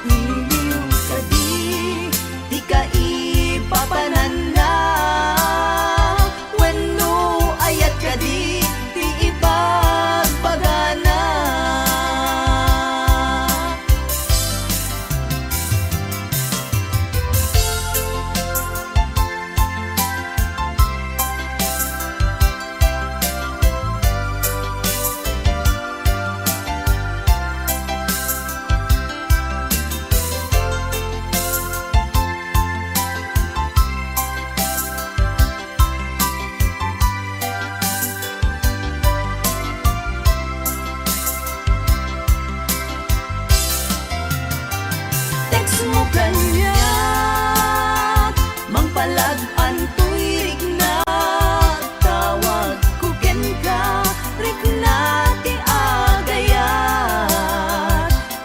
Iliw kadi ti kaipapananna, wenno ayat kadi ti ibagbagana? Text mo kaniak, mangpalag-an toy rikna, tawagko kenka, rikna ti agayat.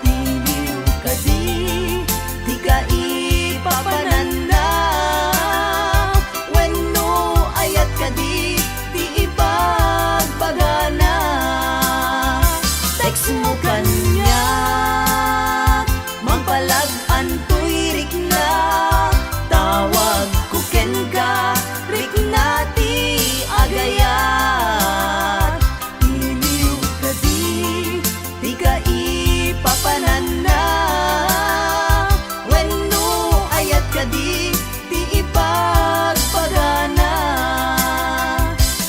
Iliw kadi ti kaipapananna, wenno ayat kadi ti ibagbagana? Text mo kaniak, mangpalag-an toy rikna, tawagko kenka, rikna ti agayat. Iliw kadi ti kaipapananna, wenno ayat kadi ti ibagbagana?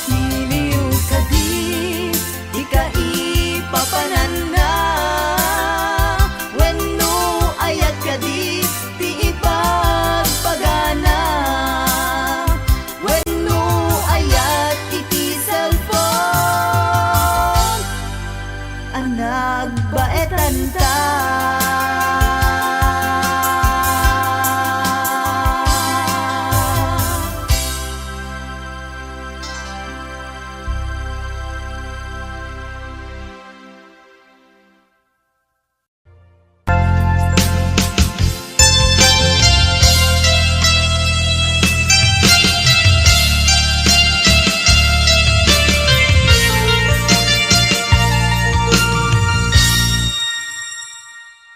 Iliw kadi ti kaipapananna, wenno ayat kadi ti ibagbagana? Wenno ayat iti cellphone a nagbaetanta?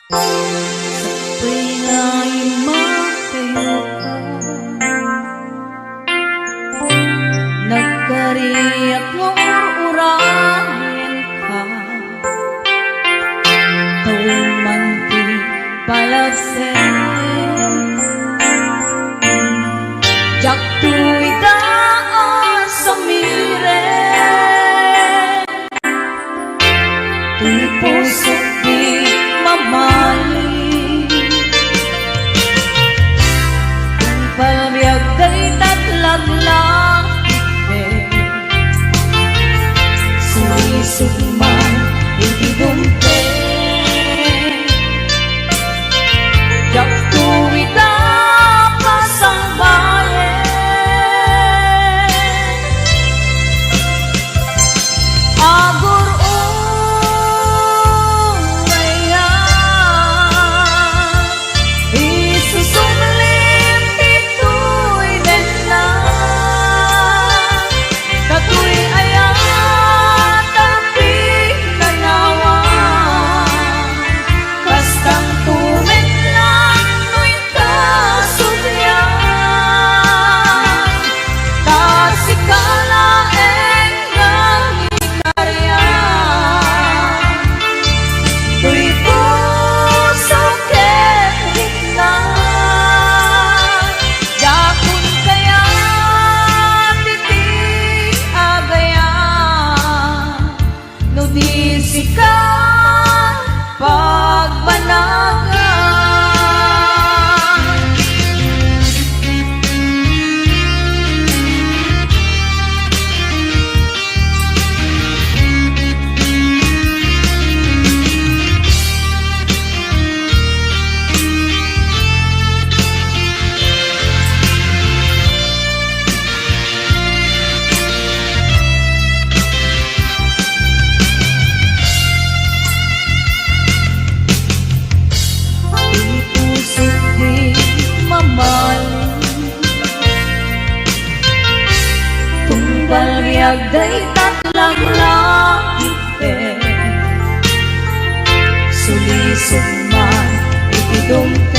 Sapay nga immakayo ka, nagkariak nga ur-urayenka. Tawen man ti palagsen, diak ita a samiren. Ti pusok ti mamali. Ti palbiag dayta ti laglagipek. Sulisog man iti dumteng. Diak to ita kasangbayen. Paliag dayta ti laglagipem. Sulisog man iti dumteng.